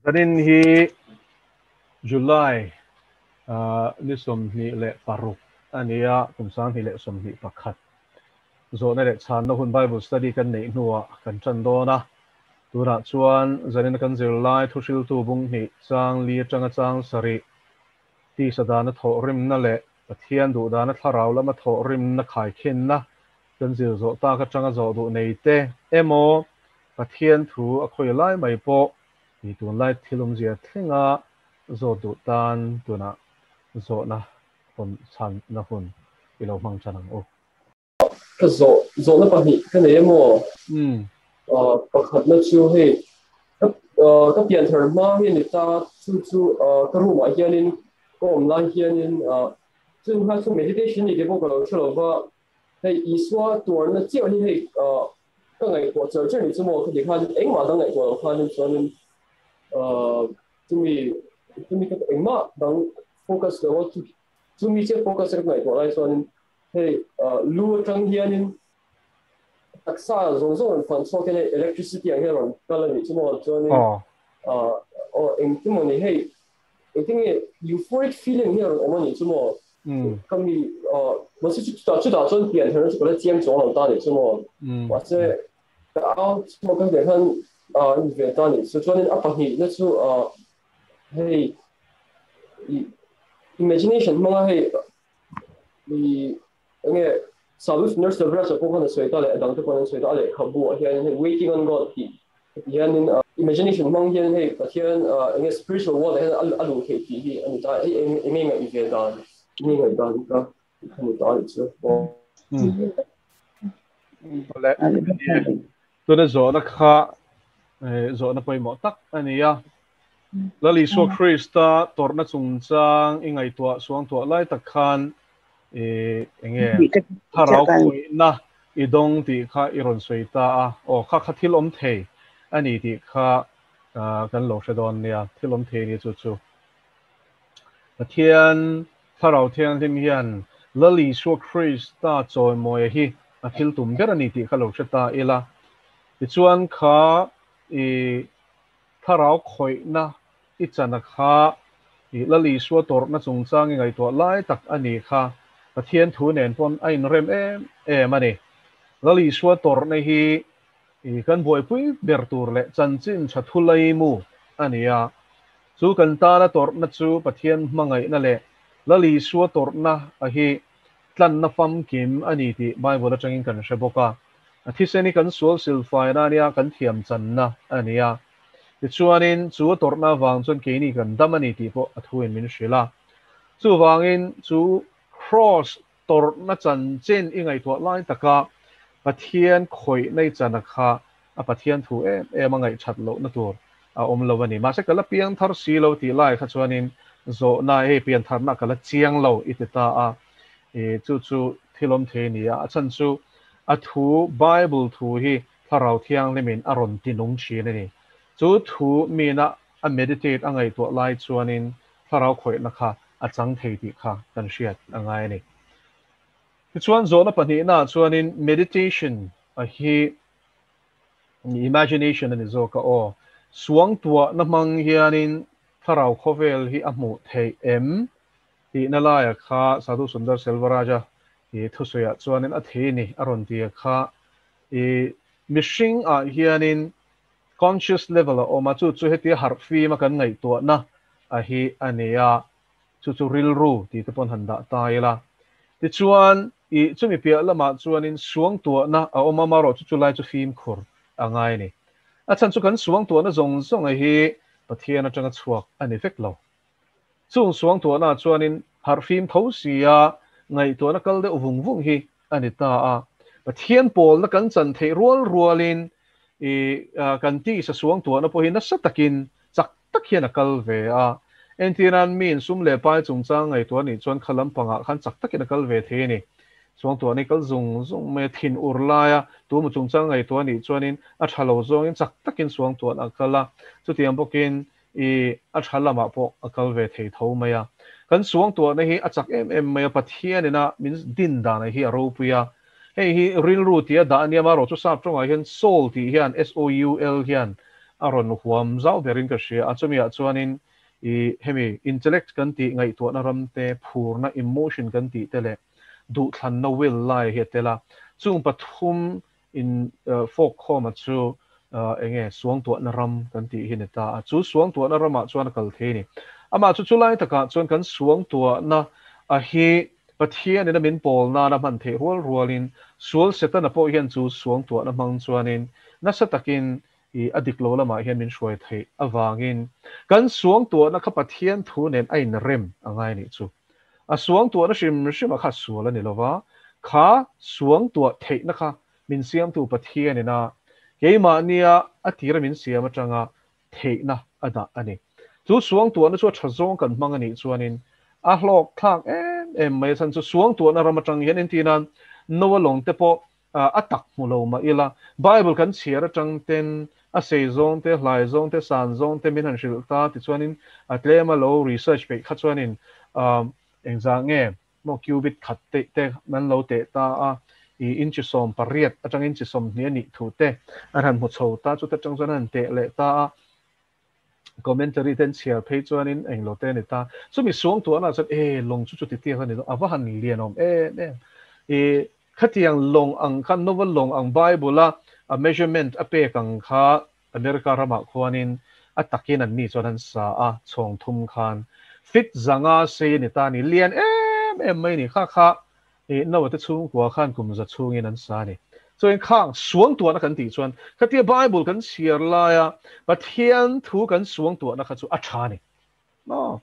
Zanin hi July ni 26 a ni a, kum 2021. Zawhna leh chhanna hun Bible study kan neih hnuah kan tan dawn a. Tunah chuan zanina kan zirlai thuhriltu bung hnih chang li atanga chang sarih tisa dana thawhrimna leh Pathian duh dana thlarau lama thawhrimna khaikhinna kan zir zawh tak atanga zawh duh nei te emaw Pathian thu a khawi lai mai pawh i tunlai thil awmzia thlenga zawt duh tan tunah zawhna hawn chhanna hun i lo hmang tan ang u. Ka zawh zawhna pahnih ka nei emaw? Pakhatna chu hei ka pian thar hma hi a ni ta, chu chu ka room ah hianin ka awm lai hianin chung kha chu meditation ni te pawh ka lo hre lo va, hei Isua tuarna chiah hi hei ka ngaihtuah char char ni chu maw khati khan engmah dang ngaihtuah loh khanin chuanin chumi chumi ka engmah dang focus lo a chumi chiah focus a ka ngaihtuah lai chuanin hei lu atang hianin taksa zawng zawng rawn fan chhuak hian hei electricity ang hian rawn kal a nih chu maw chuanin aw engtin maw ni hei engtin nge euphoric feeling hi a rawn awm a nih chu maw ka mi mahse chutah chutah chuan pian tharna chu ka la chiang chuang lo ta nih chu maw mahse ka au chhuak ka hliah khan ni ve ta nih chu chuanin a pahnihna chu hei imagination hmanga hei i enge Salus Nurse Silverus pawh khan a sawi ta leh a dangte pawh an sawi ta a lehkhabu ah hian hei Waiting on God tih heti hianin imagination hmang hian hei Pathian enge spiritual world ah hian a luh theih tih hi a ni ta hei enge ngaih ve dan enge ngaih dan ka ka ni ta a nih chu aw. Tuna zawhna kha zawhna pawimawh tak a ni a. Lal Isua Krista tawrhna chungchang i ngaihtuah suangtuah lai tak khan enge thlarau khawihna i dawng tih kha i rawn sawi ta a. Aw kha kha thil awm thei a ni tih kha kan lo hre dawn nia. Thil awm thei a ni chu chu. Pathian Thlarau Thianghlim hian Lal Isua Krista chawimawia hi a thil tum ber a ni tih kha lo hre ta ila. Tichuan kha i thlarau khawihna i chana kha i Lal Isua tawrhna chungchang i ngaihtuah lai tak a ni kha Pathian thu nen pawn a inrem em em a ni. Lal Isua tawrhna hi i kan buaipui ber tur leh chanchin tha thu laimu a ni a. Chu kan tana tawrhna chu Pathian hmangaihna leh Lal Isua tawrhna a hi tlanna famkim a ni tih Bible atangin kan hre bawk a. A thisen hi kan sual silfaina a nia, kan thiam channa a ni a. Tichuanin chu a tawrhna avang chuan keini kan dam a ni tih pawh a thuin min hrilh a. Chuvangin chu Kraws tawrhna chanchin i ngaihtuah lai taka Pathian khawihna i chana kha a Pathian thu em em a ngaihthat lohna tur a awm lo a ni. Mahse ka la piang thar si lo tih lai kha chuanin zawhna hei pian tharna ka la chiang lo i ti ta a, i chu chu thil awm thei a ni a, a chhan chu a thu Bible thu hi Thlarau Thianghlimin a rawn ti nung thin a ni. Chu thu mina a meditate a ngaihtuah lai chuanin Thlarau khawihna kha a chang thei tih kha kan hriat a ngai a ni. Tichuan zawhna pahnihnaah chuanin meditation a hi imagination a ni zawk a aw. Suangtuahna hmang hianin thlarau khawvel hi a hmuh theih em tihna laia kha Sadhu Sundar Selvaraja i thusawiah chuanin a thei ni a rawn ti a kha i mihring ah hianin conscious level a awm a chu chu hetia harh fim a kan ngaihtuahna a hi a ni a chu chu rilru tih te pawn han dah ta ila. Tichuan, i chumi piah lamah chuanin suangtuahna a awm a, marawh chu chulai chu fimkhur a ngai a ni. A chhan chu kan suangtuahna zawng zawnga hi Pathian atanga chhuak a ni vek lo. Chung suangtuahna chuanin harhfim tho sia ngaihtuahna kal deuh vung vung hi a ni ta a. Pathian pawlna kan chan theih rual rualin i kan tisa suangtuahna pawh hi nasa takin chak tak hian a kal ve a. Entirnan mi insum leh pai chungchang ngaihtuah anih chuan kha lampangah khan chak takin a kal ve thei a ni. Chuangtuah ni kal zung zung mai a, thin ur laia tumaw chungchang ngaihtuah anih chuanin a tha lo zawngin chak takin suangtuahna a kal a, chutiang bawkin i a tha lamah pawh a kal ve thei tho mai a. Kan suangtuahna hi a chak em em mai a, Pathianina min din dana hi a ropui a. Hei hi rilru tia dah a nia, amaherawhchu sap tawngah hian soul tih hian, S-O-U-L, hian a rawn huam zau berin ka hria a, chumi ah chuanin i hemi intellect kan tih ngaihtuahna ram te, phurna emotion kan tih te leh duhthlanna will lai hi a tel a, chung pathum in fawk khawma chu enge suangtuahna ram kan tih hi ni ta a, chu suangtuahna ramah chuan a kal thei a ni. Amah chu chulai takah chuan kan suangtuahna a hi Pathianin a min pawl nana hman theih rual rualin sual Setana pawh hian chu suangtuahna hmang chuanin nasa takin i a dik lo lamah hian min hruai theih avangin kan suangtuahna kha Pathian thu nen a inrem a ngai a nih chu. A suangtuahna hrim hrima kha sual a ni lova, kha suangtuah theihna kha min siamtu Pathianin a keimahnia a tira min siam atanga theihna a dah a ni. Chu suangtuahna chu a tha zawng kan hmang a nih chuanin a hlawk thlak em em mai a chhan chu suangtuahna ram atang hian entirnan Noah lawng te pawh a tak hmu lo mah ila Bible kan chhiar atang ten a sei zawng te, hlai zawng te, san zawng te min han hrilh ta tichuanin a tlema lo research peih kha chuanin engzah nge maw cubit khat teih te an lo teh ta a, i inchi 18 atang inchi 20 a nih thu te an han hmu chho ta, chuta tang chuan an han teh leh ta a, commentary te an chhiar phei chuanin englo te a ni ta. Chumi suangtuahna ah chuan e lawng chu chuti tiang a ni lo, a va han lian awm em em. I khatiang lawng ang kha Nova lawng ang Bible a a measurement a pek ang kha America ramah khuanin a takin an ni chuan an sa a, chhawng thum khan fit 500 sei a ni ta a ni, lian em em mai a ni. Kha kha i Noah te chhungkua khan kum za chhungin an sa a ni. Chuan khang suangtuahna kan tih chuan khatia Bible kan chhiar laia Pathian thu kan suangtuahna kha chu a tha a ni. Maw?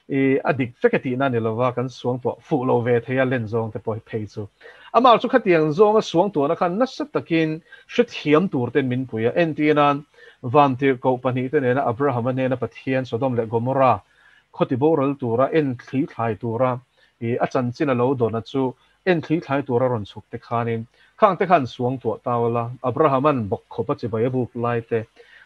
I a dik vek a tihna a ni lova, kan suangtuah fuh lo ve thei a len zawng te pawh hi phei chu. Amah chu khatiang zawnga suangtuahna khan nasa takin hrethiam tur ten min pui a. Entir nan, Vantirhkoh pahnih te nena Abrahama hnena Pathian Sodom leh Gomorrah khaw ti boral tura en thli thlai tura i a chanchin a lo dawna chu en thli thlai tura rawn chhuk te khanin khang te khan suangtuah ta ula, Abrahama'n bawk khawpa chibai a buk lai te,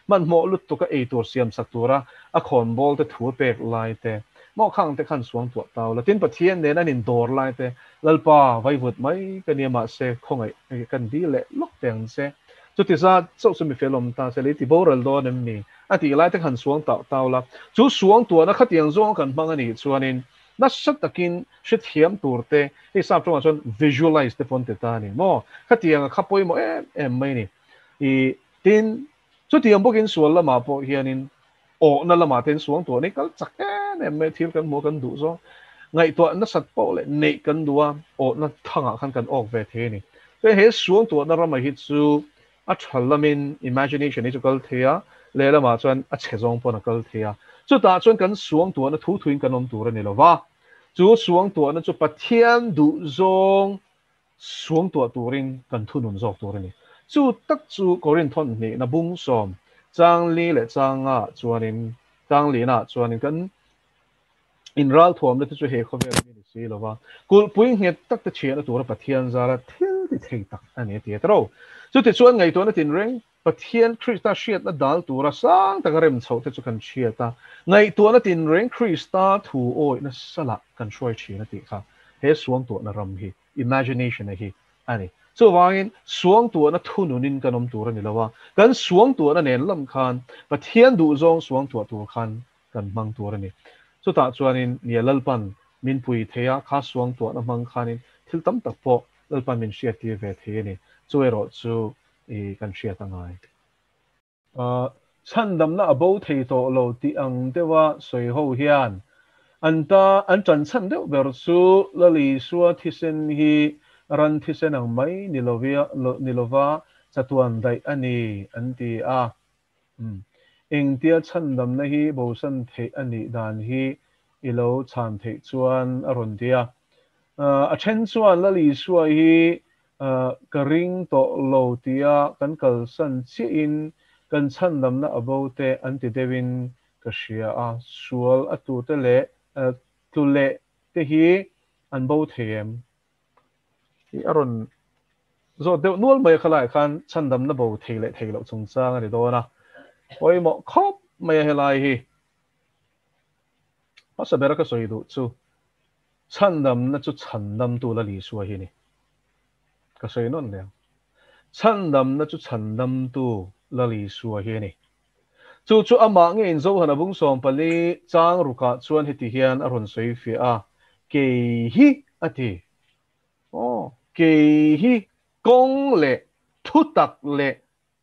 hmanhmawh lutuk a eitur siam sak tura a khawnbawl te thu a pek lai te, maw khang te khan suangtuah ta ula, tin Pathian nen an indawr lai te, Lalpa vaivut mai ka nia mahse khawngaih kan dil leh lawk teh ang che, chuti zat chauh chu mi fel awm ta se lei ti boral dawn em ni? A tih lai te khan suang tau tau la, chu suangtuahna khatiang zawng kan hmang a nih chuanin nasa takin hrethiam tur te, hei sap tawngah chuan visualize te pawh an ti ta a ni maw? Khatianga kha pawimawh em em mai a ni. I tin, chutiang bawkin sual lamah pawh hianin awhna lamah te suangtuah nei kal chak em em mai thil kan hmuh a kan duh zawng ngaihtuah nasat poh leh neih kan duh a, awhna thangah khan kan awk ve thei a ni. Chuan he suangtuahna ramah hi chu a tha lamin imagination hi chu kal thei a, lehlamah chuan a chhe zawng pawn a kal thei a. Chutah chuan kan suangtuahna thu thuin kan awm tur a ni lo va, chu suangtuahna chu Pathian duh zawng suangtuah turin kan thunun zawk tur a ni. Chu tak chu Korinth thawn hnihna bung 10 chang li leh chang nga chuanin chang lina chuanin kan Inralthuamna te chu he khawvel ami ni si lova, kulhpui nghet tak te chhiahna tura Pathian zara thil ti thei tak a ni a ti a tiro. Chutichuan ngaihtuahna tinreng Pathian Krista hriatna dal tura sang taka rem chhoh te chu kan hriat a, ngaihtuahna tinreng Krista thu awihna salah kan hruai thin a tih kha he suangtuahna ram hi, imagination a hi a ni. Chuvangin suangtuahna thununin kan awm tur a ni lo a, kan suangtuahna nen lam khan Pathian duhzawng suangtuah tur khan kan hmang tur a ni. Chutah chuanin nia Lalpan min pui thei a, kha suangtuahna hmang khanin thil tam tak pawh Lalpan min hriattir ve thei a ni. Chu erawh chu i kan hriat a ngai. Chhandamna a bo thei tawh lo tih ang deuha sawi ho hian an ta an ṭan chhan deuh ber chu Lal Isua thisen hi ran thisen ang mai ni lova chatuan daih a ni an ti a. Umm. Engtia chhandamna hi bosan theih a nih dan hi i lo chhan theih chuan a rawn ti a. A then chuan Lal Isua hi ka ring tawh lo tia kan kalsan chiahin kan chhandamna a bo te an ti deuhin ka hria a, sual a tute leh tlu leh te hi an bo thei em? Hi a rawn zawt deuh nual mai a khalaiah khan chhandamna bo thei leh thei loh chungchang a ni dawn a, pawimawh khawp mai a helai hi. Hmasa bera ka sawi duh chu chhandamna chu chhandamtu Lal Isua hi a ni. Ka sawi nawn leh ang. Chhandamna chu chhandamtu Lal Isua hi a ni. Chu chu amah ngeiin Zohana bung 14 chang rukah chuan heti hian a rawn sawi fiah a, Kei hi a ti. Aw, kei hi kawng leh thutak leh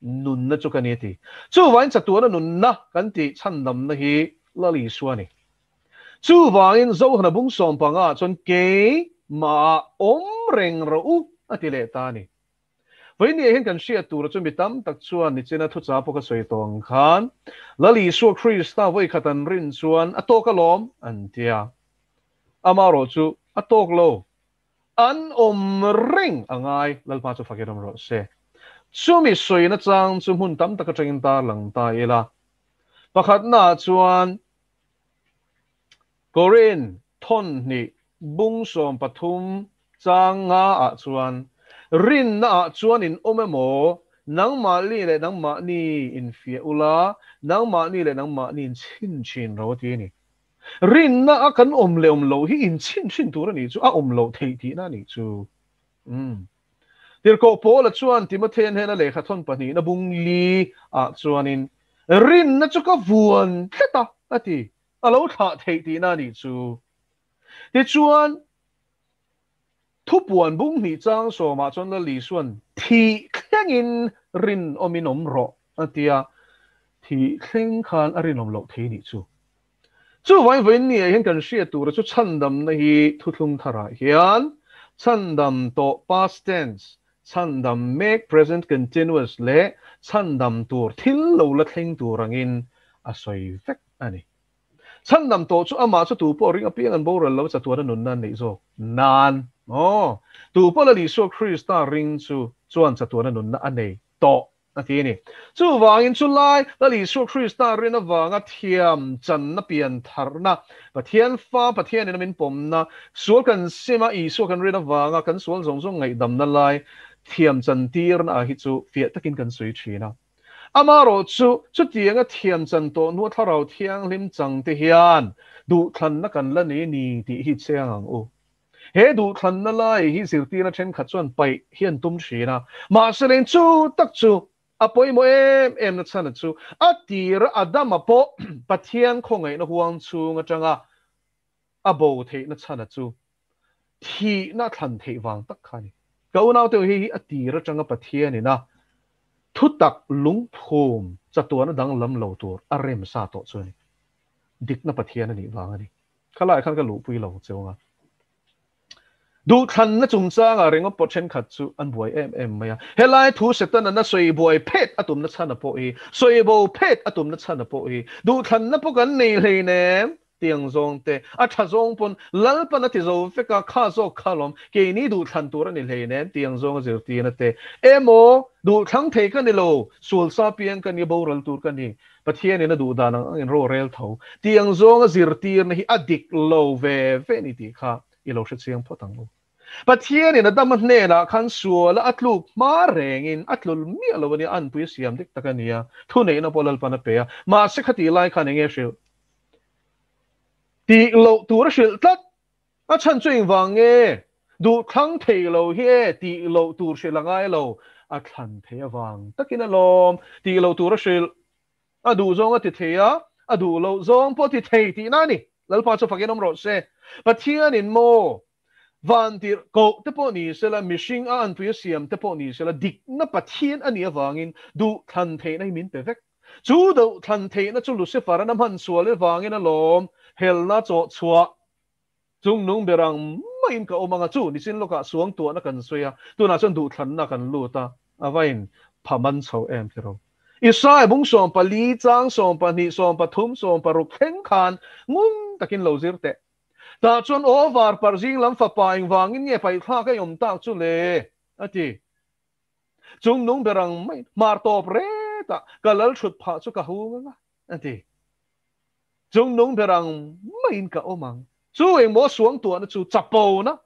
nunna chu ka ni a ti. Chuvangin chatuana nunna kan tih chhandamna hi Lal Isua a ni. Chuvangin Zohana bung 15 ah chuan kei mah awm reng rawh u a ti leh ta a ni. Vawinia hian kan hriat tura chu mi tam tak chuan nichina thucha pawh ka sawi tawh ang khan Lal Isua Krista vawikhat an rin chuan a tawk alawm an ti a. Amaherawh chu a tawk lo. An awm reng a ngai, Lalpa chu fakin awm rawh se. Chumi sawina chang chu hmun tam tak atangin tarlang ta ila. Pakhatnaah chuan Korin thawn hnih bung 13 chang nga ah chuan rinna ah chuan in awm emaw, nangmahni leh nangmahni infiah ula, nangmahni leh nangmahni in chhin thin ro a ti a ni. Rinna a kan awm leh awm loh hi inchhin thin tur a nih chu, a awm loh theih tihna a nih chu. Umm. Tirhkoh Paula chuan Timothea hnena lehkha thawn pahnihna bung li ah chuanin, Rinna chu ka vuan tlat a, a ti. A lo thlah theih tihna a nih chu. Tichuan, thupuan bung hnih chang sawmah chuan Lal Isua'n thih thlengin rinawmin awm rawh a ti a, thih thleng khan a rinawm loh thei nih chu. Chuvangin vawiin ni ah hian kan hriat tura chu chhandamna hi thuthlung tharah hian chhandam tawh past tense, chhandam mek present continuous leh chhandam tur thil lo la thleng tur angin a sawi vek a ni. Chhandam tawh chu amah chu tu pawh ring apiang an boral lo chatuan a nunna an neih zawk nan aw. Tu pawh Lal Isua Krista ring chu chuan chatuan a nunna a nei tawh a ti a ni. Chuvangin chu lai Lal Isua Krista rin avanga thiam channa pian tharna, Pathian fa Pathianin a min pawmna, sual kan sima Isua kan rin avanga kan sual zawng zawng ngaihdamna lai thiam chan tirna ah hi chu fiah takin kan sawi thin a. Amaherawh chu chutianga thiam chan tawh hnua Thlarau Thianghlim changte hian duhthlanna kan la nei a ni tih hi chiang ang u. He duhthlanna lai hi zirtirna thenkhat chuan paih hi an tum thin a, mahse leng chu tak chu a pawimawh em em na chhan chu a tira Adama pawh Pathian khawngaihna huang chhung atanga a bo theihna chhan chu thihna thlan theih vang tak kha a ni. Ka unaute hei hi a tir atanga Pathianin a thutak lungphum chatuana danglam lo tur a rem sa tawh chu a ni. Dikna Pathian a nih vang a ni. Kha laiah khan ka luhpui lo cheu anga. Duhthlanna chungchangah ringawt pawh thenkhat chu an buai em em mai a. Helai thu Setana na sawi buai phet a tumna chhan a pawh hi, sawi bo phet a tumna chhan a pawh hi, duhthlanna pawh kan nei hleinem tiang zawng te, a tha zawng pawn Lalpan a ti zo vek a, kha zawk kha lawm, keini duhthlan tur a ni hleinem tiang zawng a zirtirna te, emaw duhthlang thei ka ni lo, sual sa piang ka ni, boral tur ka ni, Pathianin a duh dan ang angin ro a rel tho. Tiang zawnga zirtirna hi a dik lo ve ve ni tih kha i lo hrechiang phawt ang u. Pathianin Adama hnenah khan suala a tluk hma rengin a tlul miah lo a nia, a anpui a siam dik tak a nia, thuneihna pawh Lalpan a pe a, mahse khatih lai khan enge hrilh? Tih loh tur a hrilh tlat. A chhan chu engvang nge? Duhthlang thei lo hi e tih loh tur hrilh a ngai lo, a thlan thei avang takin a lawm tih loh tur a hrilh. A duh zawng a ti thei a, a duh loh zawng pawh a ti thei tihna a ni. Lalpa chu fakin awm rawh se. Pathianin maw van tirh koh te pawh ni sela, mihring a anpui a siam te pawh ni sela, dikna Pathian a nih avangin duhthlan theihna hi min pe vek. Chu duhthlan theihna chu Lucifer-an a hman sual avangin a lawm, helna chawhchhuah Chung nung ber ang maiin ka awm ang a, chu nichin lawkah suang tuahna kan sawi a, tunah chuan duhthlanna kan lut a, a va in pha man chho em tiraw. Israel bung 14 chang 12, 13, 16 thleng khan ngun takin lo zir teh. Tah chuan aw var parh zing lam fapa engvangin nge paihthlak a i awm tak chu le? a ti. Chung nung ber ang maiin hmar tawp retah ka lal thut phah chu ka hung ang a, a ti. Chung nung ber ang maiin ka awm ang. Chu engmaw suang tuahna chu chapona.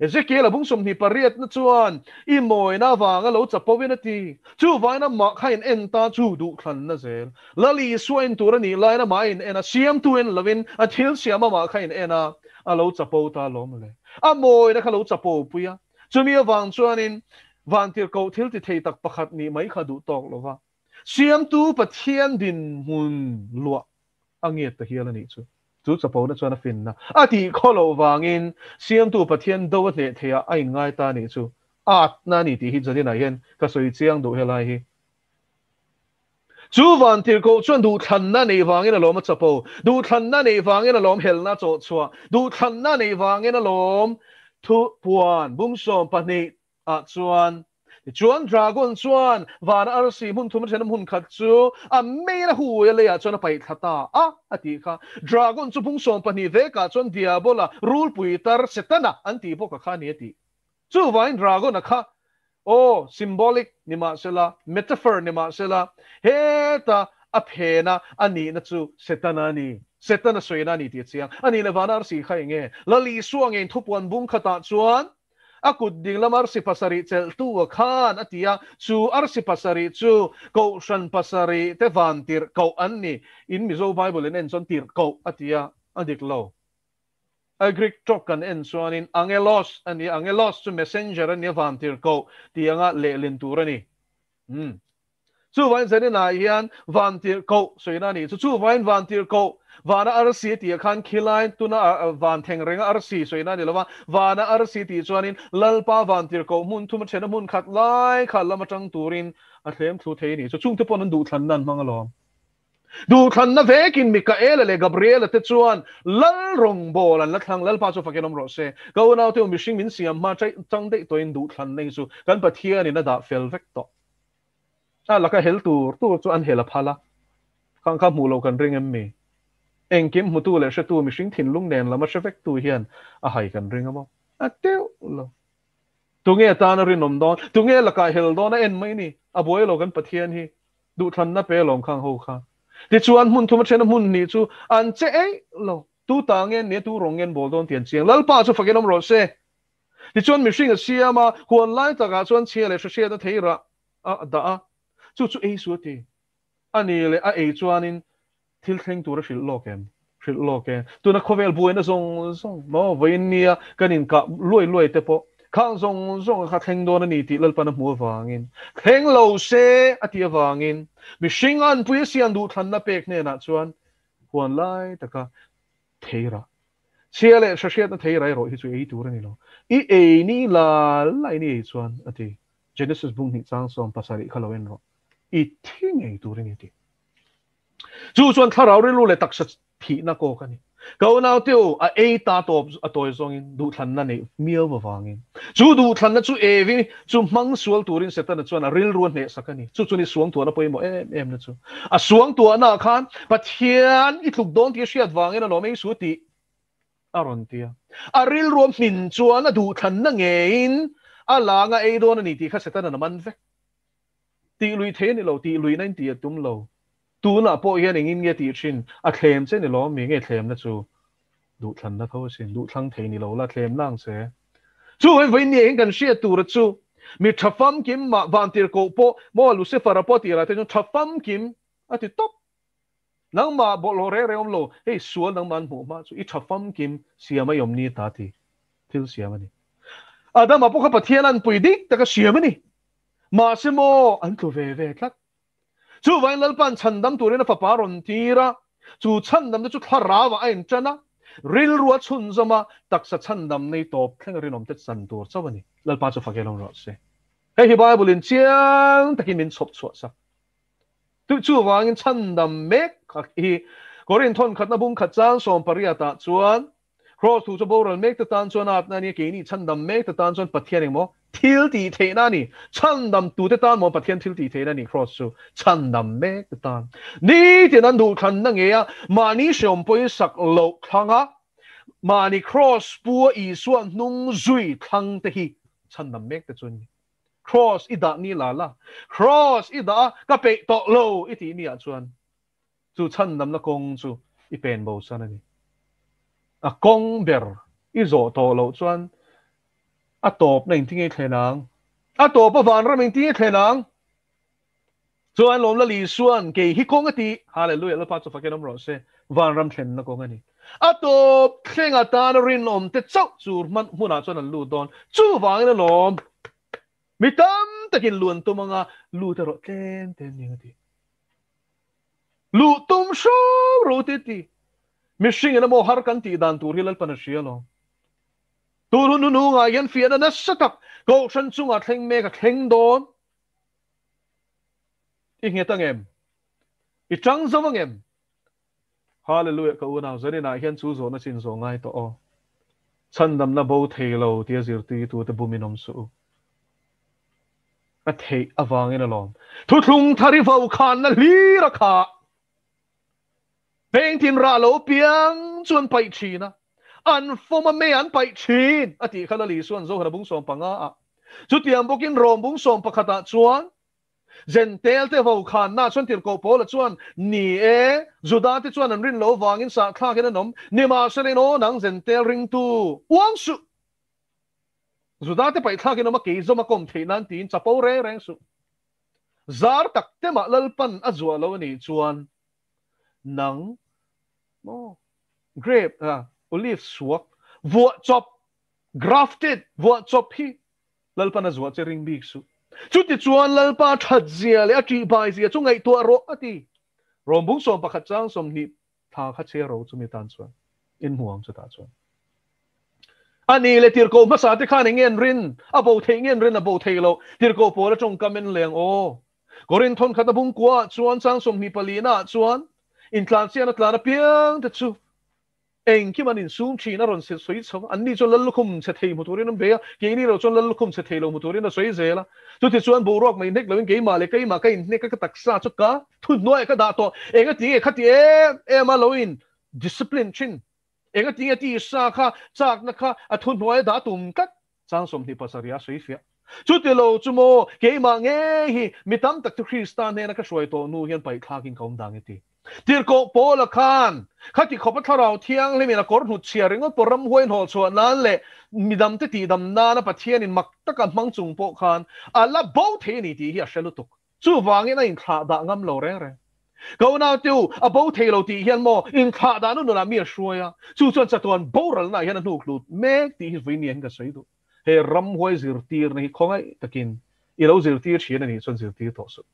Ezekiel a bung 28 na chuan i mawina avanga lo chapo in a ti. Chu vain amah kha in en ta chu duhthlanna zel. Lal Isua en tur a nih laiin amah a in en a, siamtu en lovin a thil siam amah kha in en a, a lo chapo ta lawm le. A mawina kha lo chapo pui a. Chumi avang chuanin vantirhkoh thil ti thei tak pakhat nih mai kha duh tawk lo va. Siamtu Pathian dinhmun luah a ngiat ta hial a nih chu. Chu chapona chuan a finna a tih khaw loh vangin Siamtu Pathian do a hneh theihah a inngai ta a nih chu. Atna a ni tih hi Janina hian ka sawi chiang duh helai hi. Chu vantirhkoh chuan duhthlanna neih vangin a lawm a chapo, duhthlanna neih vangin a lawm helna a chawhchhuah, duhthlanna neih vangin a lawm thu puan bung 12 ah chuan. Tichuan dragon chuan vana arsi hmun thum a then a hmun khat chu a main a hui a leiah chuan a paih thla ta a, a tih kha. Dragon chu bung 12 vekah chuan Diabola, rulpui tar, Setana an tih bawk a kha a ni a tih. Chuvangin dragon a kha, aw, symbolic ni mahsela, metaphor ni mahsela, heta a phena a nihna chu Setana a ni. Setana sawina a ni tih a chiang. A nih leh vana arsi kha eng nge? Lal Isua ngeiin thupuan bung khatah chuan a kut dinglam arsi pasarih chelhtu a khan a ti a, chu arsi pasarih chu Kohhran pasarih te van tirh koh an ni. In Mizo Bible in en chuan tirh koh a ti a, a dik lo. A Greek tawk kan en chuanin angelos a ni a, angelos chu messenger a ni a, van tirh koh tih anga lehlin tur a ni. Umm. Chuvain zaninah hian van tirh koh sawina a nih chu. Chuvain van tirh koh, vana arsi tih ah khan khilai tuna van theng renga arsi sawina a ni lo va, vana arsi tih chuanin Lalpa van tirh koh hmun thum a thena hmun khat lai kha lam atang turin a thlem thlu thei a nih chu. Chungte pawn an duhthlanna an hmang alawm. Duhthlanna vekin Mikaela leh Gabriela te chuan Lal rawngbâwl an la thlang. Lalpa chu fakin awm rawh se. Ka unaute u, mihring min siam hma chang daih tawhin duhthlanna hi chu kan Pathianin a dah fel vek tawh. A laka hel tur tur chu an hel a phal a, khang kha hmuh loh kan ring em mi? Engkim hmutu leh hretu mihring thinlung nen lama hre vektu hian a hai kan ring a maw? A teuh lo. Tunge atana rinawm dawn? Tunge lakah hel dawn a en mai ni? A buai lo kan Pathian hi. Duhthlanna pe lawm khang ho kha. Tichuan hmun thum a then a hmun hnih chu an che eih lo. Tu ta nge nia tu rawng nge an bawl dawn tih an chiang. Lalpa chu fakin awm rawh se. Tichuan mihring a siam a, huan lai takah chuan chhia leh hrehriatna thei rah a dah a. Chu chu ei su a ti. A ni leh a ei chuanin thil thleng tur a hrilh lawk em? Hrilh lawk e. Tuna khawvel buaina zawng zawng maw vawiin nia kan inkah luai luai te pawh khang zawng zawng kha thleng dawn a ni tih Lalpan a hmuh avangin thleng lo se a tih avangin mihring anpui a siam duhthlanna pek hnenah chuan huan lai taka thei rah chhia leh hrahriatna thei rah erawh hi chu ei tur a ni lo. I ei ni la la in i ei chuan a ti. Genesis bung hnih chang 17 kha lo en rawh. I thi ngei tur a ni a ti. Chu chuan thlarau rilru leh taksa thihna kawk a ni. Ka unaute u, a ei ta tawp a tawi zawngin duhthlanna neih miau avangin. Chu duhthlanna chu Evi chu hmang sual turin Setana chuan a rilru a hnehsak a ni. Chu chu ni suangtuahna pawimawh em em na chu. A suangtuahna ah khan Pathian i tluk dawn tih a hriat vangin a lawm ei su tih a rawn ti a. A rilru a hmin chuan a duhthlanna ngeiin a lang a ei dawn a ni tih kha Setana'n a man vek. Tih lui thei a ni lo, tih luihna in tih a tum lo. Tunah pawh hian engin nge tih thin? A thlem che ni lo mi nge thlemna chu? Duhthlanna tho asin, duhthlang thei ni lo la thlem nang che. Chu vawi vawi nia hian kan hriat tura chu mi tha famkim mah vantir koh pawh maw Lucifer-a pawh tirah te chuan tha famkim a ti tawp. Nangmah bawlhhlawh reng reng awm lo, hei sual nangmah an hmuh hma chu i tha famkim siam a i awm ni ta ti thil siam a ni. Adama pawh kha Pathian an pui dik taka siam a ni. Mahse maw an tlu ve ve tlat. Chuvangin Lalpa'n chhandam turin a fapa a rawn tir a, chu chhandamna chu thlarauah a inṭan a, rilru a chhunzawm a, taksa chhandam nei tawp thleng a rinawmte chan tur chauh a ni. Lalpa chu fak elawm rawh se. Hei hi Bible-in chiang takin min chhawp chhuah sak. Chuvangin chhandam mek hi Korinth thawnkhatna bung khat chang 18 ah chuan Kraws thu chu boral mek te tan chuan atna a ni a, keini chhandam mek te tan chuan Pathian engmaw thil tih theihna a ni. Chhandam tute tan maw Pathian thil tih theihna a ni Kraws chu chhandam mek te tan. Nitin an duhthlanna ngei a, mahni hreawm pawisak loh thlang a, mahni Kraws pu a Isua hnung zui thlang te hi chhandam mek te chu an ni. Kraws i dah ni la la, Kraws i dah a, ka peih tawh lo i tih ni ah chuan Chu chhandamna kawng chu i pen bo san a ni. A kawng ber i zawh tawh loh chuan a tawpna engtin nge i thlen ang? A tawpa vanram engtin nge i thlen ang? Chuan lawm Lal Isua'n kei hi kawng a ti. Hallelujah! Lalpa chu fakin awm rawh se. Vanram thlenna kawng a ni. A tawp thleng atana rinawmte chauh chu hmunah chuan an lut dawn. Chuvangin alawm mi tam takin luan tum anga lut erawh tlem te an ni ang a ti. Luh tum hram ro te ti. Mihringin a maw har kan tih dan tur hi Lalpan a hria lo. Tun hun hnuhnungah hian fiahna nasa tak Kohhran chungah thleng mek a thleng dawn. I nghet angem? I tang zo angem? Hallelujah ka unau zaninah hian chu zawhna chin zawh ngai tawh aw. Chhandamna bo thei lo tia zirtirtute bumin awm suh u. A theih avangin alawm. Thuthlung thar i vokhanna hlir a khah. Pengtin rah lo piang chu an paih thin a, an fawm a mei an paih thin a tih kha Lali Suan Zohana bung 15 ah. Chutiang bawkin Rom bung 11 ah chuan Zentel te vokhanna chuan tirhkoh Paula chuan, Ni e, Juda te chuan an rin lo vangin sahthlakin an awm, nimahsela in aw nang Zentel ringtu uang suh. Juda te paihthlakin awm a kei zawm a kawm theih nan tiin chapo reng reng suh. Zar tak te mah Lalpan a zuah lo a nih chuan nang maw grape a olive suak vuah chawp grafted vuah chawp hi Lalpan a zuah che ring bik suh. Chutichuan Lalpa that zia leh a ṭihbai zia chu ngaihtuah rawh a ti. Rawm bung 11 chang 20 thla kha chhe ro chumi tan chuan in hmu ang chutah chuan. A ni le tirhkoh hmasa te khan eng nge an rin? A bo theih nge an rin? A bo thei lo. Tirhkoh pawl a tawngkam en leng aw. Korinth thawnkhat a bung kuaah chuan chang 24 naah chuan intlansian a tlan apiang te chu Engkim an insum thin a rawn sawi chho a, anni chuan lal lukhum chhe thei hmu turin an bei a, keini lo chuan lal lukhum chhe thei lo hmu turin a sawi zel a. Chutichuan boruak mai hnek loin keimah leh keimah ka inhnek a, ka taksa chu ka thuhnuaiah ka dah tawh. Engati nge khati em em a lo in discipline thin? Engati nge tisa kha chakna kha a thuhnuaia dah tum tlat? Chang 27 a sawi fiah. Chuti lo chu maw keimah ngei hi mi tam tak chu Krista hnena ka hruai tawh hnu hian paihthlakin ka awm dang e ti. Tirhkoh Paula khan khati khawpa thlarau thianghlimin a kawr hnutchhia ringawt pawh ramhuai hnawh chhuah nan leh midamte tihdam nana Pathianin mak taka hmang chung pawh khan a la bo thei a ni tih hi a hre lutuk. Chuvangin a inthlah dah ngam lo reng reng. Ka unaute u, a bo thei lo tih hian maw inthlah dah nu nunah mi a hruai a, chu chuan chatuan boralna ah hian a hnuk hlut mek tih hi vawinia hian ka sawi duh. He ramhuai zirtirna hi khawngaih takin i lo zirtir thin a nih chuan zirtir tawh suh.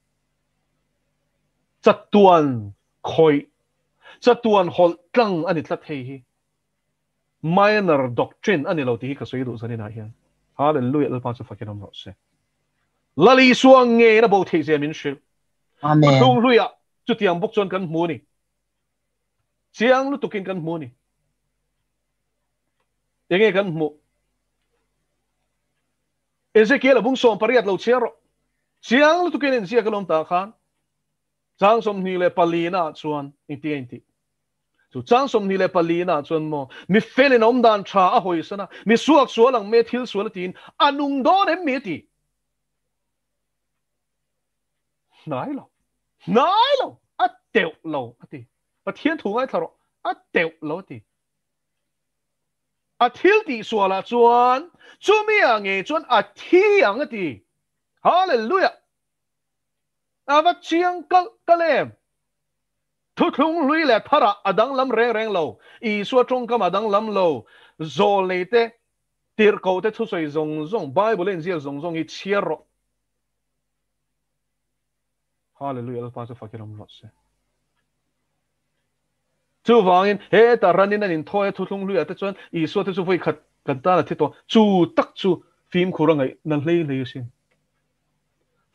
Chatuan khawih, chatuan hawlh tlang a ni tlat hei hi. Minor doctrine a ni lo tih hi ka sawi duh zaninah hian. Hallelujah Lalpa chu fakin awm rawh se. Lal Isua ngeiin a bo theih zia min hrilh. Amen. Thuthlung hluiah chutiang bawk chuan kan hmu a ni. Chiang lutukin kan hmu a ni. Enge kan hmuh? Ezekiel a bung 18 lo chhiar rawh. Chiang lutukin inziak alawm tah khan. Chang 24 naah chuan engtin a intih? Chu chang 24 naah chuan maw mi felin awm dan tha a hawisan a, mi suak sual ang me thil sual a tiin a nung dawn em mi a ti? Hnai lo. Hnai lo. A teuh lo a ti. Pathian thu ngaithla rawh. A teuh lo a ti. A thil tih sualah chuan chumi ah ngei chuan a thi ang a ti. Hallelujah! A va chiang kalh kalh em? Thuthlung hlui leh tharah a danglam reng reng lo. Isua tawngkam a danglam lo. Zawl nei te, tirhkoh te thusawi zawng zawng, Bible a inziak zawng zawng hi chhiar rawh. Hallelujah, Lalpa chu fakin awm rawh se. Chuvangin heta ranin an inthawi a thuthlung hluiah te chuan Isua te chu vawi khat kan tan a thi tawh. Chu tak chu fimkhur a ngaihna hlei hlei asin.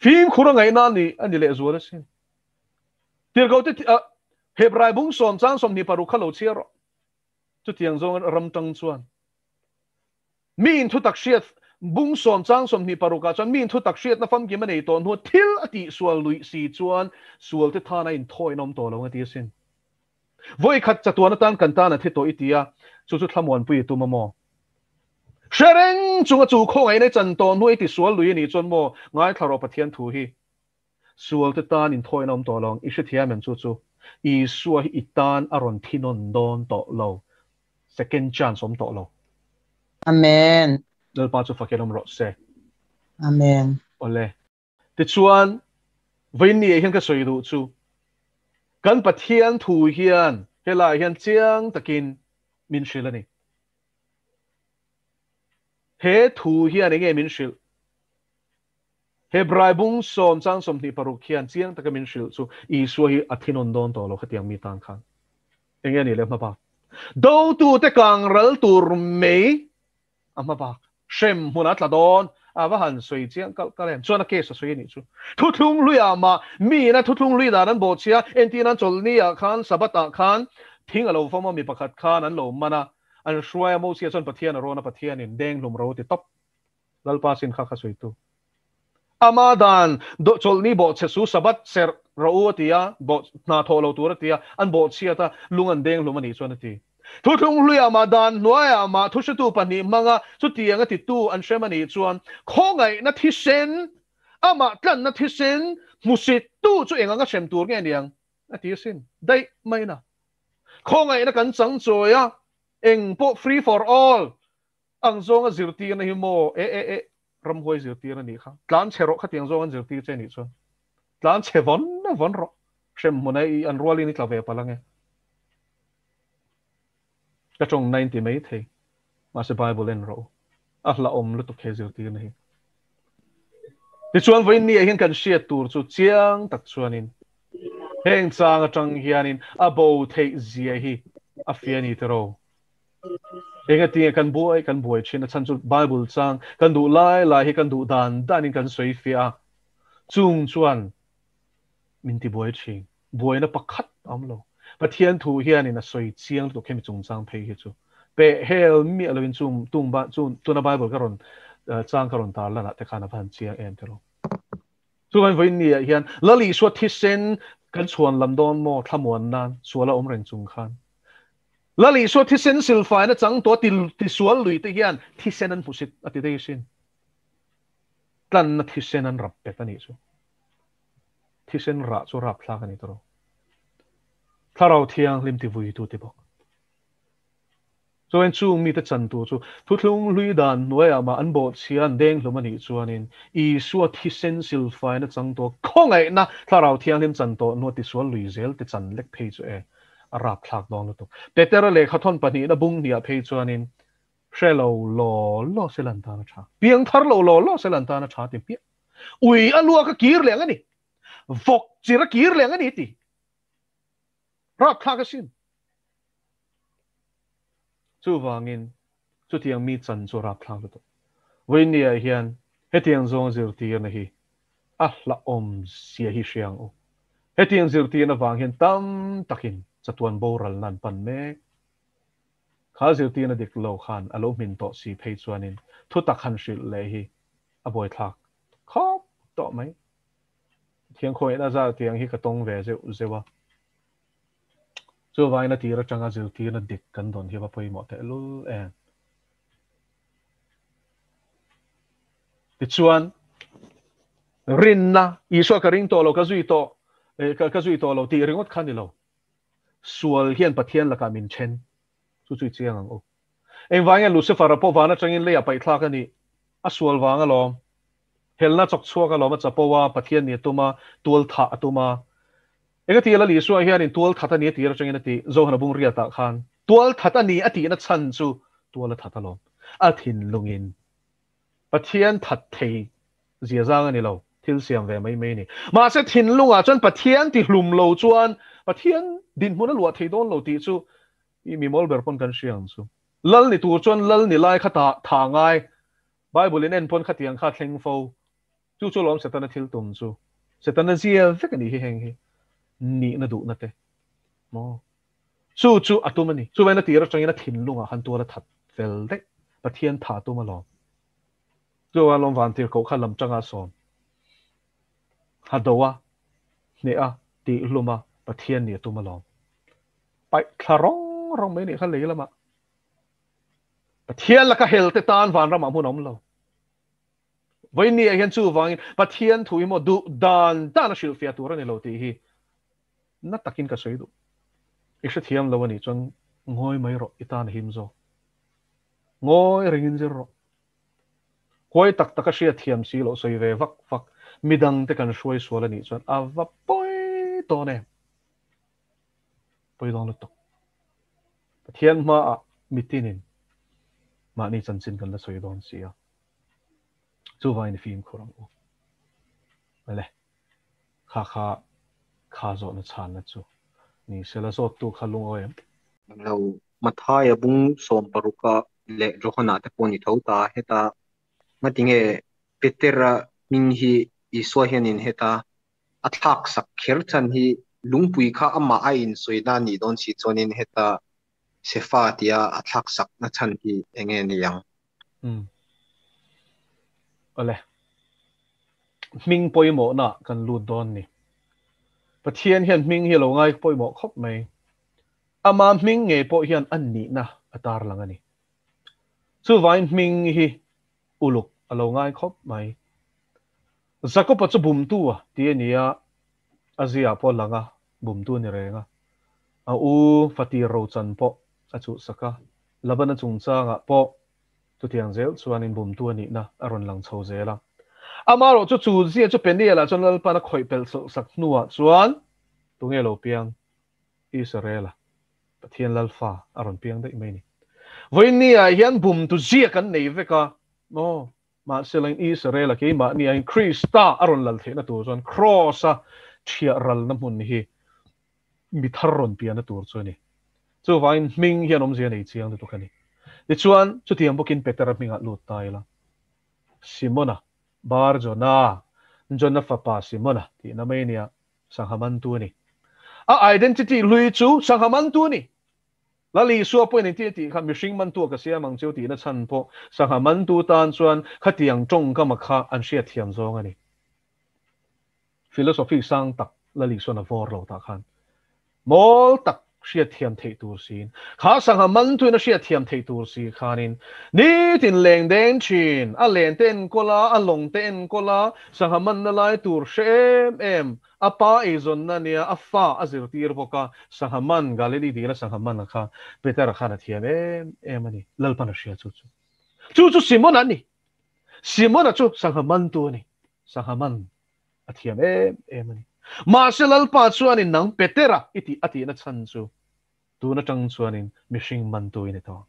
Fimkhur a ngaihna a ni a ni lehzual asin. Tirhkoh te Hebrai bung 10 chang 26 kha lo chhiar rawh. Chutiang zawng ram tang chuan mi in thutak hriat bung 10 chang 26 ah chuan mi in thutak hriatna famkim a nei tawh hnu thil a tih sual luih si chuan sual te thana inthawi in awm tawh lo ang a ti asin. Vawi khat chatuan atan kan tan a thi tawh i ti a, chu chu thlamuanpui i tum a maw? Hre reng chunga chu khawngaihna i chan tawh hnu i ti sual lui a nih chuan maw ngaithla rawh Pathian thu hi. Sual te tan inthawi in awm tawh lo ang, i hrethiam em chu chu? Isua hi i tan a rawn thi nawn dawn tawh lo, second chance awm tawh lo. Amen. Lalpa chu fakin awm rawh se. Amen. Awle. Tichuan, vawiin ah hian ka sawi duh chu, kan Pathian thu hian helaiah hian chiang takin min hrilh a ni. He thu hian enge min hrilh? Hebrai bung sawm chang 26 hian chiang taka min hrilh chu Isua hi a thinawn dawn tawh lo khatiang mi tan khan. Enge ni le hmabak? Dotute kang ral tur mei a hmabak. Hrem hmun a tla dawn a va han sawi chiang kalh kalh em. Chuan a case a sawi a nih chu. Thuthlung hluiah mah miin a thuthlung hlui dan an bawh chhia, entir nan chawlhni ah khan Sabbath ah khan thing a lo fawm a, mi pakhat khan an lo man a, an hruai a, Mosia chuan Pathian a rawn a, Pathianin deng hlum ro ti tawp. Lalpa sin kha kha sawitu. Ama dan chawlhni bawhchhe su Sabbath serh rawh u a ti a, bawh hna thawh lo tur a ti a, an bawhchhiat a, lung an deng hlum a nih chuan a ti. Thuthlung hluiah mah dan hnuaiah mah thuhretu pahnih hmanga chutiang a titu an hrem a nih chuan khawngaihna thisen, amah tlanna thisen hmusittu chu eng anga hrem tur nge niang a ti asin. Daih maina. Khawngaihna kan chang chawi a, eng pawh free for all Ang zawnga zirtirna hi maw? E e e, ramhuai zirtir a nih kha. Tlan chhe rawh khatiang zawng an zirtir che nih chuan. Tlan chhe vawn vawn rawh. Hrem hmuna i an rualin i tla ve palh ange. Ka tawng na inti mai thei. Mahse Bible en rawh u. A hlauhawm lutuk he zirtirna hi. Tichuan vawiin ni ah hian kan hriat tur chu chiang tak chuanin heng chang atang hianin a bo theih zia hi a fia ni tiraw. Engatinge kan buai kan buai thin a chhan chu Bible chang kan duh lai lai hi kan duh dan danin kan sawi fiah a, chung chuan min ti buai thin. Buaina pakhat a awm lo. Pathian thu hianin a sawi chiang lutuk hemi chungchang phei hi chu peh hel miah loin chung tung ba chung tuna Bible ka rawn chang ka rawn tar lanah te khan a va han chiang em tiraw. Chuvain vawiin ni ah hian Lal Isua thisen kan chhuan lam dawn maw thlamuan nan sual a awm reng chung khan Lal Isua thisen silfaina chang tawh ti tisual lui te hian thisen an hmusit a ti daih asin. Tlanna thisen an rap bet a nih chu. Thisen rah chu rap thlak a ni tawh. Thlarau Thianghlim ti vuitu ti bawk. Chuan chung mite chan tur chu thuthlung hlui dan hnuaiah mah an bawhchhia an deng hlum a nih chuanin Isua thisen silfaina chang tawh khawngaihna Thlarau Thianghlim chan tawh hnua tisual lui zel te chan lek phei chu e a rapthlak dawn lutuk. Petera lehkha thawn pahnihna bung hniah phei chuanin hre lo law law se lan tan a tha. Piang thar lo law law se lan tan a tha ti hmiah. Ui a luak a kir leh ang a ni. Vawk chir a kir leh ang a ni ti. Rapthlak asin. Chuvangin chutiang mi chan chu rapthlak lutuk. Vawinia hian hetiang zawng zirtirna hi a hlauhawm zia hi hria ang u. Hetiang zirtirna vang hian tam takin chatuan boralna an pan mek. Kha zirtirna dik lo khan a lo hmin tawh si phei chuanin thutak han hrilh leh hi a buaithlak khawp tawh mai. Thiangkhawihna zar tiang hi ka tawng ve zeuh zeuh a. Chuvangin a tir atanga zirtirna dik kan dawn hi va pawimawh tehlul em. Tichuan, rinna, Isua ka ring tawh lo, ka zui tawh, ka zui tawh lo tih ringawt kha ni lo. Sual hian Pathian lakah min then. Chu chu i chiang ang u. Engvangin Lucifer-a pawh van atangin leiah paihthlak a nih? A sual vang alawm. Helna chawk chhuak alawm a chapo a, Pathian ni a tum a, tual thah a tum a. Engati Lal Isua hianin tual that a ni a tir atangin a ti, Zohana bung riatah khan. Tual that a ni a tihna chhan chu tual a that alawm. A thinlungin Pathian that thei zia zang a ni lo, thil siam ve mai mai a ni. Mahse thinlungah chuan Pathian ti hlum lo chuan Pathian dinhmun a luah thei dawn lo tih chu i mi mawl ber pawn kan hria ang chu. Lal ni tur chuan lal ni lai kha ta tha ngai. Bible in en pawn khatiang kha thleng fo. Chu chu lawm Setana thil tum chu. Setana zia vek a nih hi heng hi. Nihna duhna te. Maw? Chu chu a tum a ni. Chuvain a tir atangin a thinlungah khan tual a that fel daih. Pathian tha tum alawm. Chuan lawm van tir koh kha lam tanga sawm. Ha do a, hneh a, tih hlum a, Pathian nih a tum alawm. Paih thla rawng rawng mai nih kha lei lamah. Pathian laka hel te tan vanramah hmun a awm lo. Vawinia hian chuvangin Pathian thu hi maw duh dan dan a hrilhfiah tur a ni lo tih hi na takin ka sawi duh. I hrethiam lo a nih chuan ngawi mai rawh, i tan a him zawk. Ngawi rengin zir rawh. Huai tak taka hriatthiam si loh sawi ve vak vak midang te kan hruai sual a nih chuan a va pawi dawn em? Pawi dawn lutuk. Pathian hmaah mitinin mahni chanchin kan la sawi dawn si a. Chuvangin i fimkhur ang u. Le kha kha kha zawhna chhanna chu ni sela zawttu kha lungawi em? Lo Mathaia bung 16 a leh Johana te pawh ni tho ta heta ngatinge Petera hming hi Isua hianin heta a thlak sak kher chhan hi lungpui kha amah a insawi na nih dawn si chuanin heta Sefa tia a thlak sak na chhan hi enge ni ang? Umm. Awle. Hming pawimawhna kan lut dawn ni. Pathian hian hming hi a lo ngai pawimawh khawp mai. Ama hming ngei pawh hian a nihna a tarlang a ni. Chuvain hming hi uluk a lo ngai khawp mai. Jakob-a chu bumtu a ti a ni a, a ziah pawh a lang a, bumtu a ni reng a. A u Fatir Rochan pawh a chuhsak a, Labana chungchangah pawh chutiang zel chuanin bumtu a nihna a rawn lang chho zel a. Amaherawh chu chu zia chu Peniel-ah chuan Lalpan a khawih pelh sak hnuah chuan tunge lo piang? Israel-a Pathian Lalfa a rawn piang daih mai a ni. Vawiinni-ah hian bumtu zia kan nei vek a, maw? Mahselain Israel-a keimahni aiin Krista a rawn lal theihna tur chuan Kraws-a ṭhiah ralna hmun hi mi thar rawn pianna tur chu a ni. Chuvangin hming hian awmzia nei chiang lutuk a ni. Tichuan, chutiang bawkin Petera hmingah lut ta ila. Simona, Bar Jona, Jona fapa Simona tihna mai nia, sangha mantu a ni. A identity hlui chu sangha mantu a ni. Lal Isua pawhin engtin a tih kha, Mihring mantu a ka siam ang cheu tihna chhan pawh sangha mantu tan chuan khatiang tawngkama kha an hriatthiam zawng a ni. Philosophy sang tak Lal Isuan a vawr lo tah khan mawl tak hriatthiam theih tur siin, kha sangha mantuin a hriatthiam theih tur si khanin nitin leng deng thin, a len te enkawl a, a lawng te enkawl a, sangha manna lai tur hre em em, a pa eizawnna nia a fa a zirtir bawk a, sangha man, Galili dila sangha man a kha Petera khan a thiam em em a ni, Lalpan a hria chu chu. Chu chu Simona a ni. Simona chu sangha mantu a ni. Sangha man a thiam em em a ni. Mahse Lalpa chuanin nang Petera i tih a tihna chhan chu tun atang chuanin mihring mantu i ni tawh.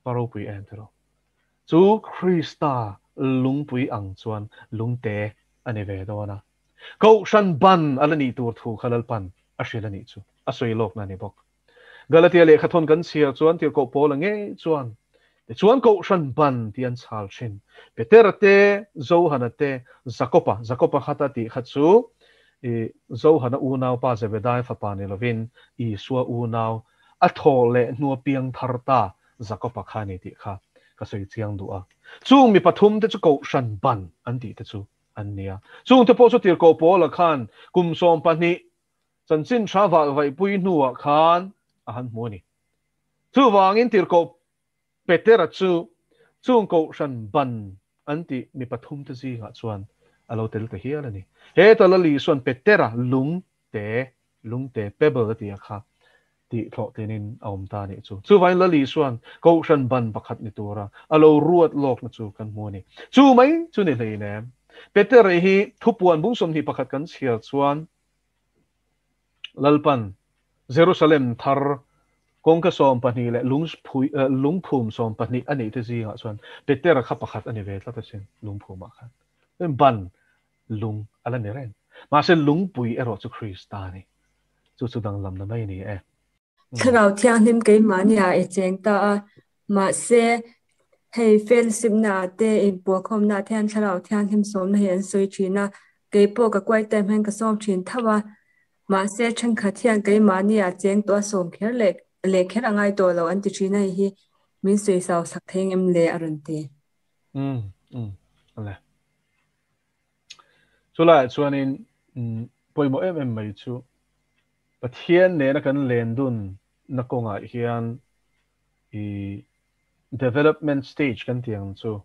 Pa ropui em tiraw? Chu Krista lungpui ang chuan lungte a ni ve dawn a. Kohhran ban a la nih tur thu kha Lalpan a hrilh a nih chu a sawi lawkna a ni bawk. Galatia lehkhathawn kan chhiar chuan tirhkoh Paula ngei chuan, Tichuan Kohhran ban tih an chhal thin. Petera te, Johana te, Jakoba, Jakoba khata tih kha chu i Johana unaupa Zebedai fapa ni lovin Isua unau a thaw leh hnua piang thar ta Jakoba kha a ni tih kha ka sawi chiang duh a. Chung mi pathum te chu Kohhran ban an tih te chu an ni a. Chungte pawh chu tirhkoh Paula khan kum 12 Chanchin tha valvaihpui hnuah khan a han hmu a ni. Chuvangin tirhkoh Petera chu chung kohhran ban an tih mi pathumte zingah chuan a lo tel ta hial a ni. He Talali chuan Petera lung te, lung te, pebble a tih a kha tih thlawhtlinin a awm ta a nih chu. Chuvangin Lali chuan kohhran ban pakhat ni tura a lo ruat lawkna chu kan hmu a ni. Chu mai chu ni hleinem. Petera hi thupuan bung 21 kan chhiar chuan Lalpan Jerusalem thar kawngka 12 leh lungphum 12 a neihte zingah chuan Petera kha pakhat a ni ve tlat asin, lungphumah khan. Ban lung a la ni reng. Mahse lungpui erawh chu Krista a ni. Chu chu danglamna mai a ni e. Thlarau Thianghlim keimahni-ah i cheng ta a, mahse hei fellowship-naah te inpuahkhawmnaah te hian Thlarau Thianghlim sawmna hi an sawi thin a, kei pawh ka quiet time hian ka sawm thin tho a, mahse thenkhat hian keimahni-ah cheng tawh a sawm kher leh leh kher a ngai tawh lo an ti thin a, hei hi min sawisau sak thei ngem le a rawn ti. Umm umm ale. Chulaiah chuanin pawimawh em em mai chu Pathian nena kan len dun na kawngah hian i development stage kan tih ang chu